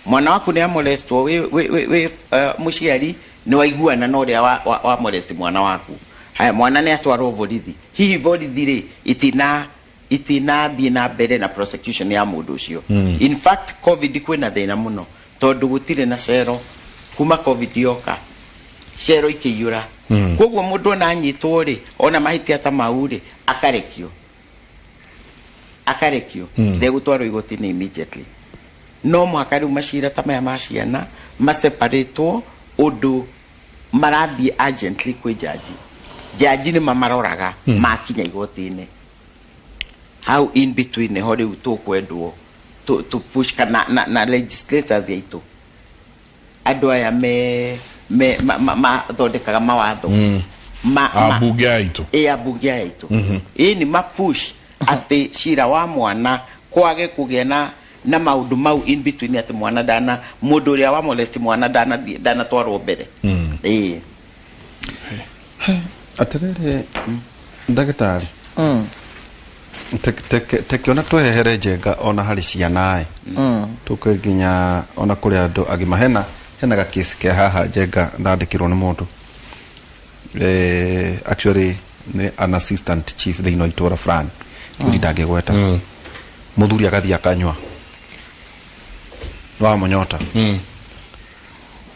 D: mwana waku nĩ amolestwo, wĩ mũciari nĩ waiguana na ũrĩa wa molest mwana waku. Haya, mwana nĩ atwarwo borithi, hihi borithi rĩ itinathiĩ na mbere na prosecution ya mũndũ ũcio. In fact, COVID kwĩna thĩna mũno tondũ gũtirĩ na cero. Kuma COVID yoka, cero ikĩiyũra. Koguo mũndũ ona anyitwo rĩ, ona mahĩtia ta mau rĩ, akarekio, ndegũtwarwo igoti-inĩ immediately. No mũhaka rĩu macira ta maya ma ciana maseparatwo ũndũ marathiĩ urgently kwĩ jaji. Jaji nĩ mamaroraga makinya igoti-inĩ. Hau in between nĩho rĩu tũkwendwo to push kana na legislators aitũ, andũ aya me mathondekaga mawatho
B: Ambunge aitũ.
D: Ĩ, ambunge aya aitũ, ĩ nĩ mapush atĩ cira wa mwana kwage kũgĩa na maũndũ mau in between, atĩ mwana ndana, mũndũ ũrĩa wa molest mwana ndanathiĩ, ndanatwarwo mbere, ĩ.
C: Atĩrĩrĩ ndagĩtarĩ, tekiona twehehere njenga ona harĩ ciana ĩ, tũke nginya ona kũrĩ andũ agima. Hena gakĩsi ke haha njenga ndandĩkĩrwo nĩ mũndũ, actually nĩ an assistant chief thĩinĩ wa itũra fulani ngũti ndangĩgweta. Mũthuri agathiĩ akanyua wamũnyota,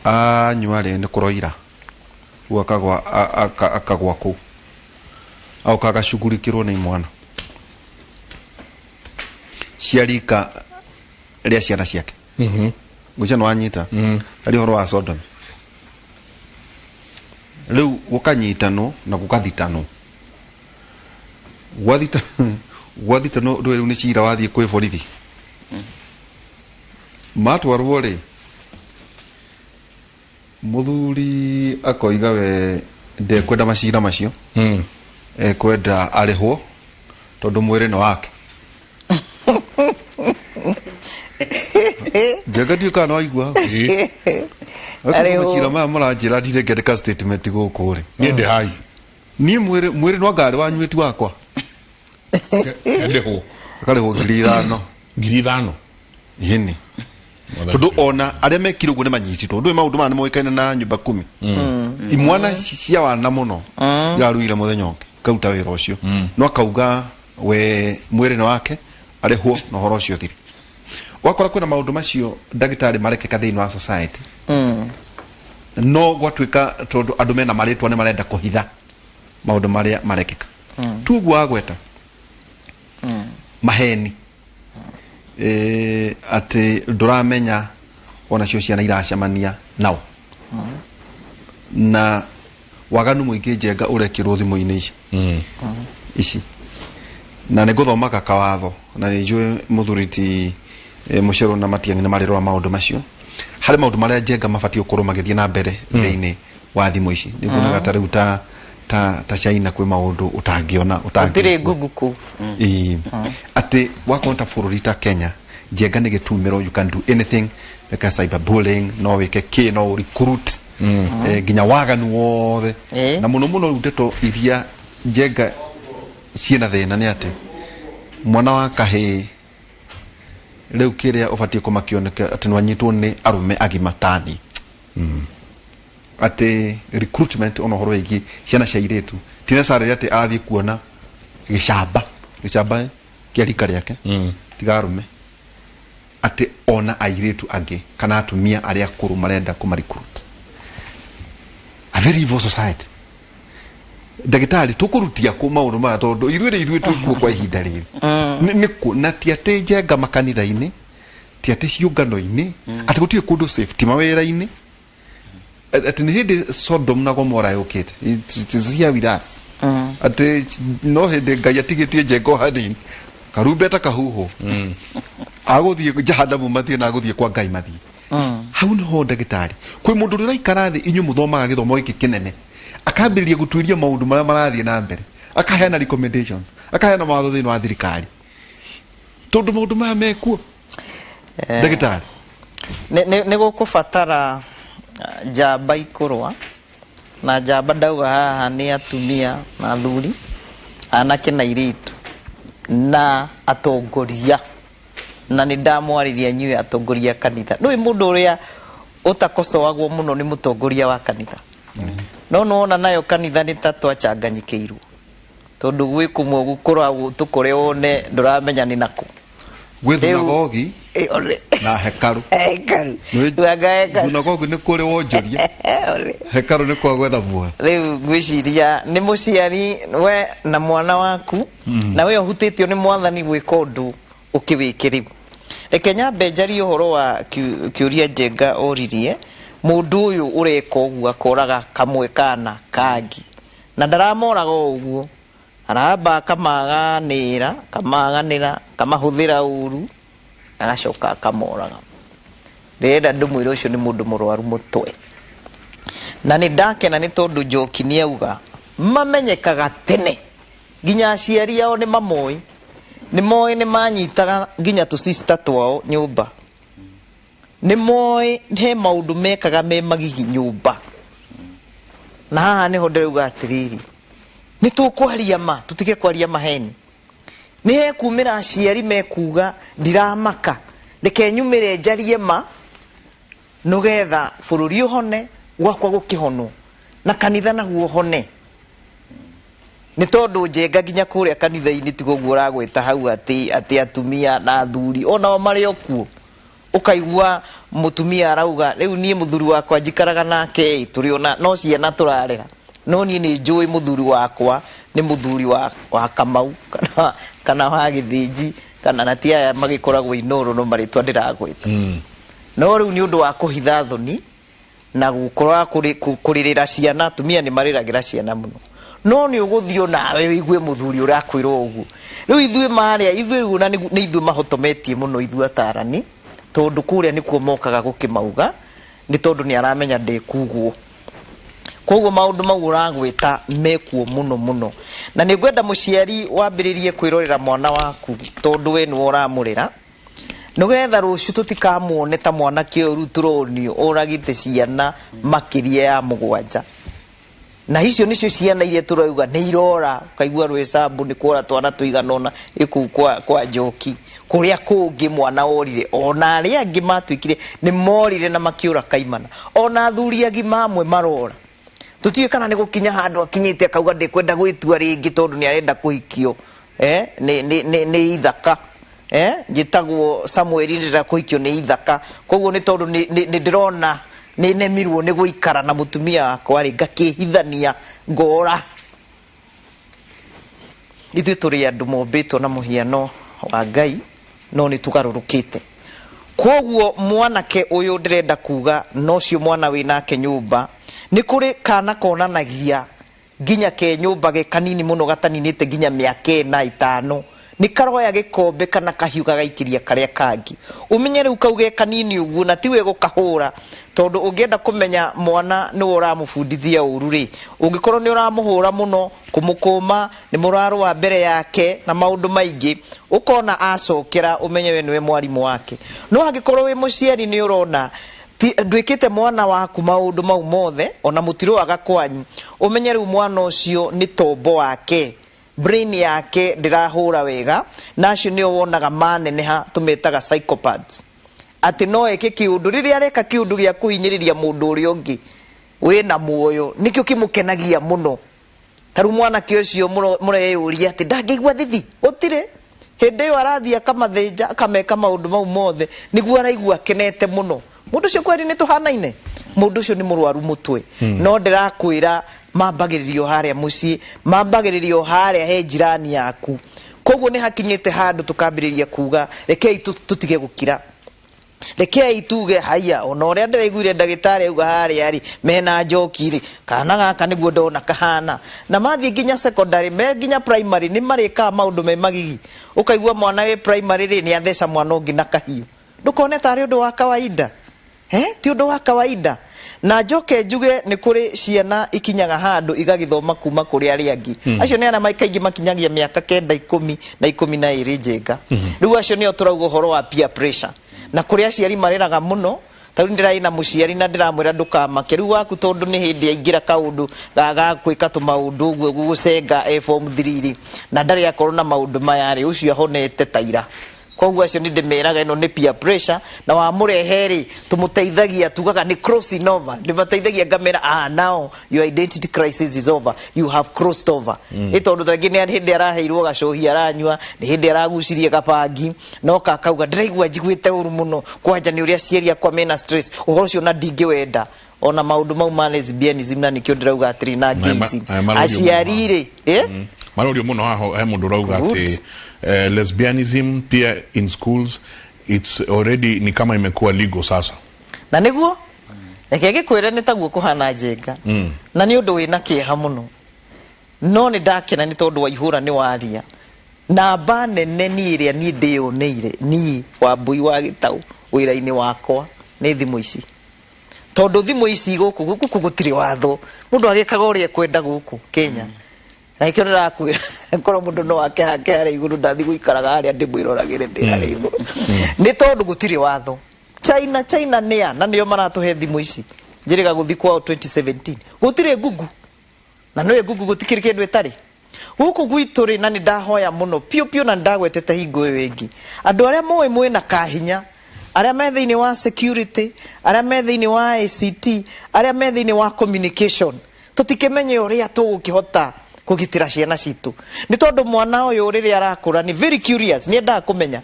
C: anyua rĩ, nĩ kũroira rĩu akagwa, akagwa kũu, agoka agacugurikĩrwo nĩ imwana cia rika rĩa ciana ciake. Ngwĩciria nĩ wanyita harĩ ũhoro wa sodomy. Rĩu gũkanyitanwo na gũgathitanwo, gwathitanwo ndũĩ rĩu nĩ cira wathiĩ kwĩ borithi. Matwarwo rĩ, mũthuri akoiga we ndekwenda macira macio, ekwenda arĩhwo tondũ mwĩrĩ nĩ wake. Njenga, ndiũĩ kana nĩ waigua hau.
E: Arĩhwo.
C: Macira maya mũranjĩra ndirĩ ngĩandĩka statement gũkũ rĩ.
B: Niĩ ndĩ hai.
C: Niĩ mwĩrĩ no ngarĩ wanyuĩti wakwa.
B: Ndĩhwo.
C: Akarĩhwo 5,000.
B: 5,000.
C: Ĩni, tondũ ona arĩa mekire ũguo nĩ manyitĩtwo. Ndũĩ maũndũ maya nĩ moĩkaine na nyũmba kumi, imwana cia wana mũno iraruire mũthenya ũngĩ karuta wĩra ũcio, no akauga we mwĩrĩ nĩ wake, arĩhwo na ũhoro ũcio ũthire. Wakora kwĩna maũndũ macio ndagĩtarĩ marekĩka thĩinĩ wa society, no gwatuĩka tondũ andũ mena marĩtwa nĩ marenda kũhitha maũndũ marĩa marekĩka. Tu ũguo wagweta maheni. Atĩ ndũramenya onacio ciana iracemania nao na waganu mũingĩ njenga ũrekĩrwo thimũ-inĩ ici ici na nĩ ngũthomaga kawatho na nĩ njũĩ mũthuri ti Mũcerũ na Matiang'i nĩ marĩrora maũndũ macio. Harĩ maũndũ marĩa njenga mabatiĩ gũkorwo magĩthiĩ na mbere thĩinĩ wa thimũ ici. Nĩ nguonaga ta rĩu ta ta ta China kwĩ maũndũ ũtangĩona
E: Gũtirĩ
C: ũtangĩigua.
E: ngungu kũu.
C: Ĩĩ. Atĩ wakorwo ta bũrũri ta Kenya njenga nĩ gĩtumĩro, you can do anything like cyber bullying, no wĩke kĩ, no ũ recruit nginya waganu wothe. Na mũno mũno rĩu ndeto iria njenga ciĩna thĩna nĩ atĩ mwana wa kahĩĩ rĩu kĩrĩa ũbatiĩ kũmakio nĩ atĩ nĩwanyitwo nĩ arũme agima tani atĩ recruitment ona ũhoro wĩgiĩ ciana cia airĩtu ti necessarily atĩ arathiĩ kuona gĩcamba gĩcamba kĩa rika rĩake tiga arũme atĩ ona airĩtu angĩ kana atumia arĩa akũrũ marenda kũma recruit. A very evil society. Ndagĩtarĩ, tũkũrutia kũ maũndũ maya tondũ ithuĩ nĩ ithuĩ twĩkuo kwa ihinda rĩrĩ? Nĩ kũ na ti atĩ njenga makanitha-inĩ, ti atĩ ciũngano-inĩ, atĩ gũtirĩ kũndũ safe, ti mawĩra-inĩ, atĩ nĩ hĩndĩ Sodom na Gomora yũkĩte. It is here with us. Atĩ no hĩndĩ Ngai atigĩtie njenga o hanini karumbeta kahuhwo, agũthiĩ jahanamu mathiĩ na agũthiĩ kwa Ngai mathiĩ. Hau niho ndagĩtarĩ, kwĩ mũndũ ũrĩa ũraikara thĩ, inyuĩ mũthomaga gĩthomo gĩkĩ kĩnene, akambĩrĩria gũtuĩria maũndũ marĩa marathiĩ na mbere, akaheana recommendations, akaheana mawatho thĩinĩ wa thirikari, tondũ maũndũ maya mekuo, ndagĩtarĩ.
E: Nĩ gũkũbatara njamba ikũrũa, na njamba ndauga haha nĩ atumia na athuri, anake na airĩtu, na atongoria. Na nĩ ndamwarĩria inyuĩ atongoria a kanitha. Ndũĩ mũndũ ũrĩa ũtakocoagwo mũno nĩ mũtongoria wa kanitha. No nĩwona nayo kanitha nĩ ta twachanganyikĩirwo. Tondũ gwĩ kũmwe gũkoragwo tũkore wone ndũramenya nĩ nakũ.
C: Gwĩ thunagogi na hekarũ.
E: Hekarũ.
C: Nĩ-
E: Anga hekarũ.
C: Thunagogi nĩ kũrĩ wonjoria, hekarũ nĩ kwa gwetha muoyo.
E: Rĩu ngwĩciria nĩ mũciari we na mwana waku na we ũhutĩtio nĩ mwathani gwĩka ũndũ ũkĩwĩke rĩu. Reke nyambe njarie ũhoro wa kĩũria Njenga oririe, mũndũ ũyũ ũreka ũguo akoraga kamwe kana kangĩ, na ndaramoraga o ũguo, aramba akamaganĩra, akamaganĩra, akamahũthĩra ũru, agacoka akamoraga. Ndĩrenda ndĩmwĩre ũcio nĩ mũndũ mũrwaru mũtwe. Na nĩ ndakena nĩ tondũ Njoki nĩ auga mamenyekaga tene, nginya aciari ao nĩ mamoĩ, nĩ moĩ nĩ manyitaga nginya tũ sister twao nyũmba, nĩ moĩ he maũndũ mekaga me magigi nyũmba. Na haha nĩho ndĩrauga atĩrĩrĩ, nĩ tũkwaria ma, tũtige kwaria maheni. Nĩ hekumĩra aciari mekuga ndiramaka, reke nyumĩre njarie ma nĩgetha bũrũri ũhone, gwakwa gũkĩhonwo, na kanitha naguo ũhone. Nĩ tondũ njenga nginya kũrĩa kanitha-inĩ tiga ũguo ũragweta hau atĩ atĩ atumia na athuri onao marĩ o kuo. Ũkaigua mũtumia arauga rĩu niĩ mũthuri wakwa njikaraga nake ĩ, tũrĩ ona no ciana tũrarera, no niĩ nĩ njũĩ mũthuri wakwa nĩ mũthuri wa, wa Kamau kana, kana wa Gĩthĩnji kana na ti aya magĩkoragwo Inooro no marĩtwa ndĩragweta. No rĩu nĩ ũndũ wa kũhitha thoni na gũkorwo kũrĩrĩra ciana, atumia nĩ marĩragĩra ciana mũno, no nĩ ũgũthiĩ onawe wĩigue mũthuri ũrakwĩra ũguo. Rĩu ithuĩ marĩa, ithuĩ rĩu ona nĩ ithuĩ mahotometie mũno ithuĩ atarani, tondũ kũrĩa nĩkuo mokaga gũkĩmauga, nĩ tondũ nĩ aramenya ndĩkugwo. Koguo maũndũ mau ũragweta mekuo mũno mũno. Na nĩ ngwenda mũciari wambĩrĩrie kwĩrorera mwana waku tondũ we nĩwe ũramũrera, Nĩgetha rũciũ tũtikamuone ta mwanake ũyũ rĩu tũronio oragĩte ciana makĩria ya mũgwanja. Na icio nĩcio ciana iria tũrauga nĩ irora, ũkaigua Rwĩcambu nĩ kwora twana tũigana ũna ĩ kũu kwa, kwa Njoki. Kũrĩa kũngĩ mwana orire, ona arĩa angĩ matuĩkire nĩ morire na makĩũra kaimana. Ona athuri agima amwe marora. Tũtiũĩ kana nĩ gũkinya handũ akinyĩte akauga ndĩkwenda gwĩtua rĩngĩ tondũ nĩ arenda kũhikio nĩ, nĩ, nĩ, nĩ ithaka. Eh, njĩtagwo Samueli ndĩrenda kũhikio nĩ ithaka, koguo nĩ tondũ nĩ nĩ- nĩ ndĩrona nĩ nemirwo nĩ gũikara na mũtumia wakwa rĩ, ngakĩhithania ngora. Ithuĩ tũrĩ andũ mombĩtwo na mũhiano wa Ngai. No nĩ tũgarũrũkĩte. Kwoguo mwanake ũyũ ndĩrenda kuga na ũcio mwana wĩ nake nyũmba, nĩ kũrĩ kana konanagia nginya ke nyũmba ge kanini mũno gataninĩte nginya mĩaka ĩna ĩtano, nĩ karoya gĩkombe kana kahiũ gagaikĩria karĩa kangĩ. Ũmenye rĩu kau ge kanini ũguo na tiwe gũkahũra, tondũ ũngĩenda kũmenya mwana nĩwe ũramũbundithia ũru rĩ, ũngĩkorwo nĩ ũramũhũra mũno, kũmũkũma, nĩ mũrarũa mbere yake na maũndũ maingĩ, ũkona acokera ũmenye we nĩwe mwarimũ wake. No angĩkorwo wĩ mũciari nĩ ũrona ti ndwĩkĩte mwana waku maũndũ mau mothe, ona mũtirũaga kwanyu, ũmenye rĩu mwana ũcio nĩ tombo wake, brain yake ndĩrahũra wega, na acio nĩo wonaga maneneha tũmetaga psychopaths. Atĩ no eke kĩũndũ, rĩrĩa areka kĩũndũ gĩa kũhinyĩrĩria mũndũ ũrĩa ũngĩ wĩna muoyo, nĩkĩo kĩmũkenagia mũno. Ta rĩu mwanake ũcio mũreyũria atĩ ndangĩigua thithi, gũtirĩ. Hĩndĩ ĩyo arathiĩ akamathĩnja, akameka maũndũ mau mothe, nĩguo araigua akenete mũno. Mũndũ ũcio kweri nĩ tũhanaine? Mũndũ ũcio nĩ mũrwaru mũtwe. No ndĩrakwĩra mambagĩrĩrio harĩa mũciĩ, mambagĩrĩrio harĩa he jirani yaku. Koguo nĩ hakinyĩte handũ tũkambĩrĩria kuga rekei tũtige gũkira. Rekei tuge haiya, ona ũrĩa ndĩraiguire ndagĩtarĩ auga harĩa rĩ, mena njoki rĩ, kana gaka nĩguo ndona kahana. Na mathiĩ nginya secondary, me nginya primary, nĩ marĩkaga maũndũ me magigi. Ũkaigua mwana wĩ primary rĩ, nĩ atheca mwana ũngĩ na kahiũ. Ndũkone tarĩ ũndũ wa kawaida. Eh, ti ũndũ wa kawaida. Na njoke njuge nĩ kũrĩ ciana ikinyaga handũ igagĩthoma kuma kũrĩ arĩa angĩ. Acio nĩ arĩa kaingĩ makinyagia mĩaka kenda ikũmi na 12 Njenga. Rĩu acio nĩo tũrauga ũhoro wa peer pressure. Na kũrĩ aciari marĩraga mũno, ta rĩu ndĩrarĩ na mũciari na ndĩramwĩra ndũkamake, rĩu waku tondũ nĩ hĩndĩ aingĩra kaũndũ ga gwĩka tũmaũndũ ũguo gũcenga e form 3 rĩ, na ndarĩ akorwo na maũndũ maya rĩ, ũcio ahonete ta ira. Koguo acio nĩ ndĩmeraga ĩno nĩ peer pressure, na wamũrehe rĩ, tũmũteithagia, tugaga nĩ crossing over. Ndĩmateithagia ngamera, ah, now your identity crisis is over, you have crossed over. Nĩ tondũ tarĩngĩ nĩ hĩndĩ araheirwo gacohi aranyua, nĩ hĩndĩ aragucirie gabangi, no kakauga ndĩraigua njiguĩte ũru mũno, kwanja nĩ ũrĩa aciari akwa mena stress, ũhoro ũcio ona ndingĩwenda. Ona maũndũ mau ma lesbianism, na nĩkĩo ndĩrauga atĩrĩ na gayism. Aciari rĩ, eh?
B: Marorio mũno haha, he mũndũ ũrauga atĩ lesbianism pia in schools, it's already ni kama imekuwa legal sasa.
E: Na nĩguo reke ngĩkwĩre nĩ taguo kũhana Njenga. Na nĩ ũndũ wĩna kĩeha mũno, no nĩ ndakena nĩ tondũ Waihũra nĩ waria namba nene. Niĩ ĩrĩa niĩ ndĩyoneire niĩ Wambui wa Gĩtaũ wĩra-inĩ wakwa nĩ thimũ ici, tondũ thimũ ici gũkũ gũkũ gũtirĩ watho, mũndũ agĩkaga ũrĩa ekwenda gũkũ Kenya. Na nĩkĩo ndĩrakwĩra korwo mũndũ no ake hake harĩa igũrũ, ndathiĩ gũikaraga harĩa ndĩmwĩroragĩre ndĩ harĩa igũrũ, nĩ tondũ gũtirĩ watho. China, China nĩa na nĩo maratũhe thimũ ici. Njĩrĩga gũthiĩ kwao 2017, gũtirĩ Google, na nĩũĩ Google gũtikĩrĩ kĩndũ ĩtarĩ gũkũ gwitũ rĩ. Na nĩ ndahoya mũno piũ piũ, na nĩ ndagwetete hingo ĩyo ĩngĩ, andũ arĩa mũĩ mwĩna kahinya, arĩa me thĩinĩ wa security, arĩa me thĩinĩ wa ICT, arĩa me thĩinĩ wa communication, tũtikĩmenye ũrĩa tũgũkĩhota kũgitĩra ciana citũ, nĩ tondũ mwana ũyũ rĩrĩa arakũra nĩ very curious, nĩ endaga kũmenya,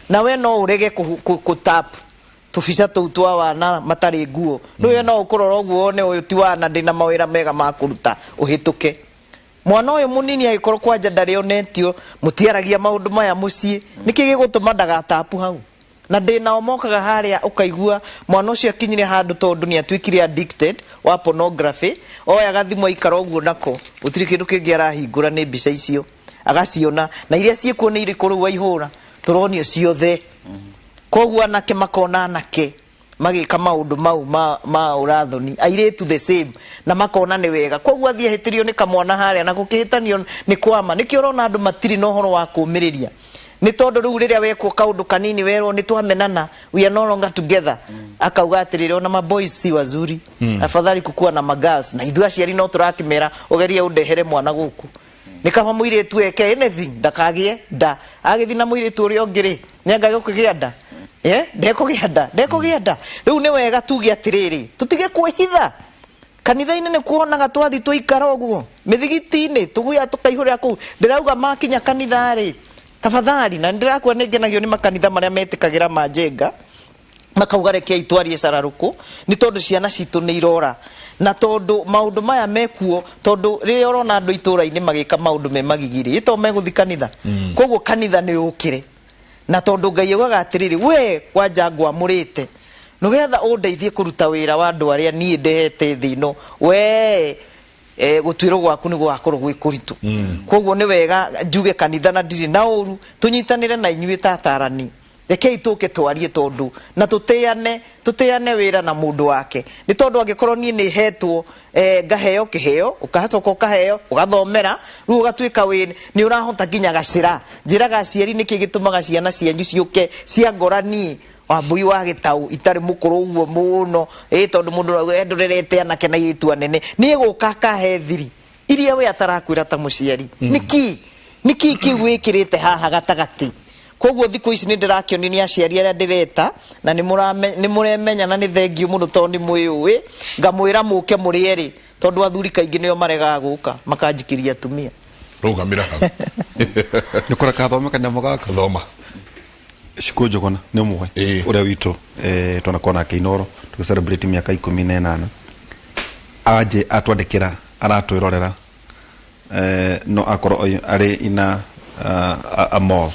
E: na we no ũrege kũ tap tũbica tũu twa wana matarĩ nguo. Nĩ we no ũkũrora ũguo wone ũyũ ti wana, ndĩna mawĩra mega ma kũruta, ũhĩtũke. Mwana ũyũ mũnini agĩkorwo kwanja ndarĩ onetio, mũtiaragia maũndũ maya mũciĩ, nĩkĩ gĩgũtũma ndagatapu hau? Na ndĩnao mokaga harĩa, ũkaigua mwana ũcio akinyire handũ tondũ nĩ atuĩkire addicted wa pornography, oyaga thimũ aikara ũguo nako, gũtirĩ kĩndũ kĩngĩ arahingũra, nĩ mbica icio agaciona. Na iria ciĩkuo nĩ irĩkũ rĩu Waihũra? Tũronio ciothe. Koguo anake makona anake magĩka maũndũ mau ma ũrathoni, airĩtu the same, na makona nĩ wega. Koguo athiĩ ahĩtĩrio nĩ kamwana harĩa, na gũkĩhĩtanio nĩ kwama. Nĩkĩo ũrona andũ matirĩ na ũhoro wa kũmĩrĩria, nĩ tondũ rĩu rĩrĩa wekwo kaũndũ kanini, werwo nĩ twamenana, we are no longer together, akauga atĩrĩrĩ, ona maboys si wazuri, afadhali kukuwa na magirls. Na ithuĩ aciari no tũrakĩmera ũgerie ũndehere mwana gũkũ, nĩ kaba mũirĩtu eke anything ndakagĩe nda. Agĩthiĩ na mũirĩtu ũrĩa ũngĩ rĩ, nĩ anga gũkĩgĩa nda? Eh, ndekũgĩa nda, ndekũgĩa nda. Rĩu nĩ wega tuge atĩrĩrĩ, tũtige kwĩhitha kanitha-inĩ, nĩ kuonaga twathi twaikara ũguo mĩthigiti-inĩ, tũguya tũkaihũrĩra kũu. Ndĩrauga makinya kanitha rĩ, tafadhali, na ndĩrakua nĩ ngenagio nĩ makanitha marĩa metĩkagĩra manjenga, makauga rekei twarie cararũkũ, nĩ tondũ ciana citũ nĩ irora, na tondũ maũndũ maya mekuo, tondũ rĩrĩa ũrona andũ itũra-inĩ magĩka maũndũ me magigi rĩ, ĩto megũthi kanitha. Koguo kanitha nĩ ũkĩre. Na tondũ Ngai augaga atĩrĩrĩ, we kwanja ngwamũrĩte nĩgetha ũndeithie kũruta wĩra wa andũ arĩa niĩ ndehete thĩ ĩno, we gũtuĩrwo gwaku nĩ gũgakorwo gwĩ kũritũ. Koguo nĩ wega njuge kanitha na ndirĩ na ũru, tũnyitanĩre na inyuĩ ta atarani. Rekei tũke twarie tondũ na tũtĩane, tũtĩane wĩra na mũndũ wake. Nĩ tondũ angĩkorwo niĩ nĩ hetwo ngaheo kĩheo, ũgacoka ũkaheo, ũgathomera, rĩu ũgatuĩka wĩ nĩ ũrahota nginya gacĩra. Njĩraga aciari nĩkĩ gĩtũmaga ciana cianyu ciũke ciangora niĩ Wambui wa Gĩtaũ itarĩ mũkũrũ ũguo mũno, ĩ tondũ mũndũ arauga we ndũrerete anake na airĩtu anene. Niĩ gũka akahe thiri iria we atarakwĩra ta mũciari. Nĩkĩ? Nĩkĩ kĩu wĩkĩrĩte haha gatagatĩ? Koguo thikũ ici nĩ ndĩrakĩonio nĩ aciari arĩa ndĩreta na nĩ mũremenya na nĩ thengiũ mũno tondũ nĩ mwĩyũĩ, ngamwĩra mũke mũrĩ erĩ tondũ athuri kaingĩ nĩo maregaga gũka makanjikĩria atumia.
B: Rũgamĩra hau.
C: Nĩ kũreka thome kanyamũ gaka.
B: Thoma.
C: Shiko Njũgũna nĩ ũmwe
B: Ĩĩ.
C: ũrĩa witũ twanakorwo nake Inooro tũgĩ celebrate mĩaka 18 anje atwandĩkĩra aratwĩrorera no akorwo arĩ ina a mall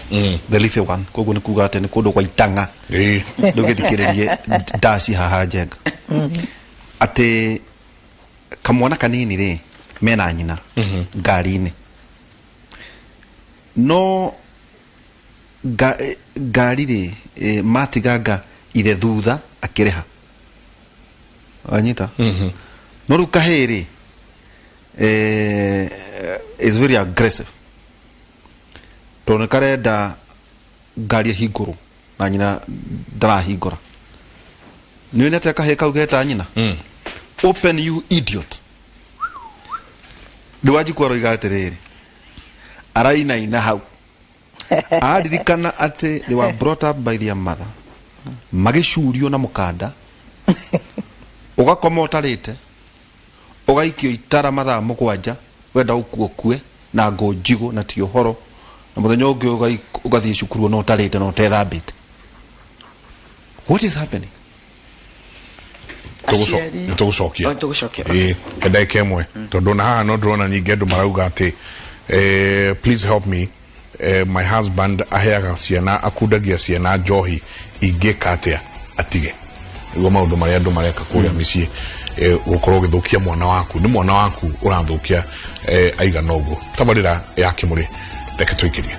C: the leafy one koguo nĩ kuga atĩ nĩ kũndũ gwa itang'a rĩu gĩthikĩrĩrie ndaci haha Njenga atĩ kamwana kanini rĩ mena nyina ngari-inĩ no ngari rĩ matiganga ithe thutha akĩrĩha wanyita no rĩu kahĩĩ rĩ is very aggressive tondũ nĩ karenda ngari ĩhingũrwo na nyina ndarahingũra nĩ nĩ atĩa kahĩĩ kau geta nyina open you idiot rĩu Wanjikũ aroiga atĩrĩrĩ arainaina hau aririkana atĩ they were brought up by their mother magĩcurio na mũkanda ũgakoma ũtarĩte ũgaikio itara mathaa 7 wenda ũkue ũkue na ngũ njigũ na ti ũhoro na mũthenya ũngĩ ũgathiĩ cukuru ona ũtarĩte na ũtethambĩte. What is happening?
D: Aciari-
B: Nĩ tũgũcokia.
D: Oh, nĩtũgũcokia.
B: Ĩĩ, he ndagĩka ĩmwe tondũ na haha no ndĩrona nyingĩ andũ marauga atĩ please help me, my husband aheaga ciana, akundagia ciana njohi, ingĩka atĩa atige? Nĩguo maũndũ marĩa andũ mareka kũrĩa mĩciĩ, gũkorwo ũgĩthũkia mwana waku, nĩ mwana waku ũrathũkia aigana ũguo. Tabarĩra ya Kĩmũrĩ, reke tũikĩrie.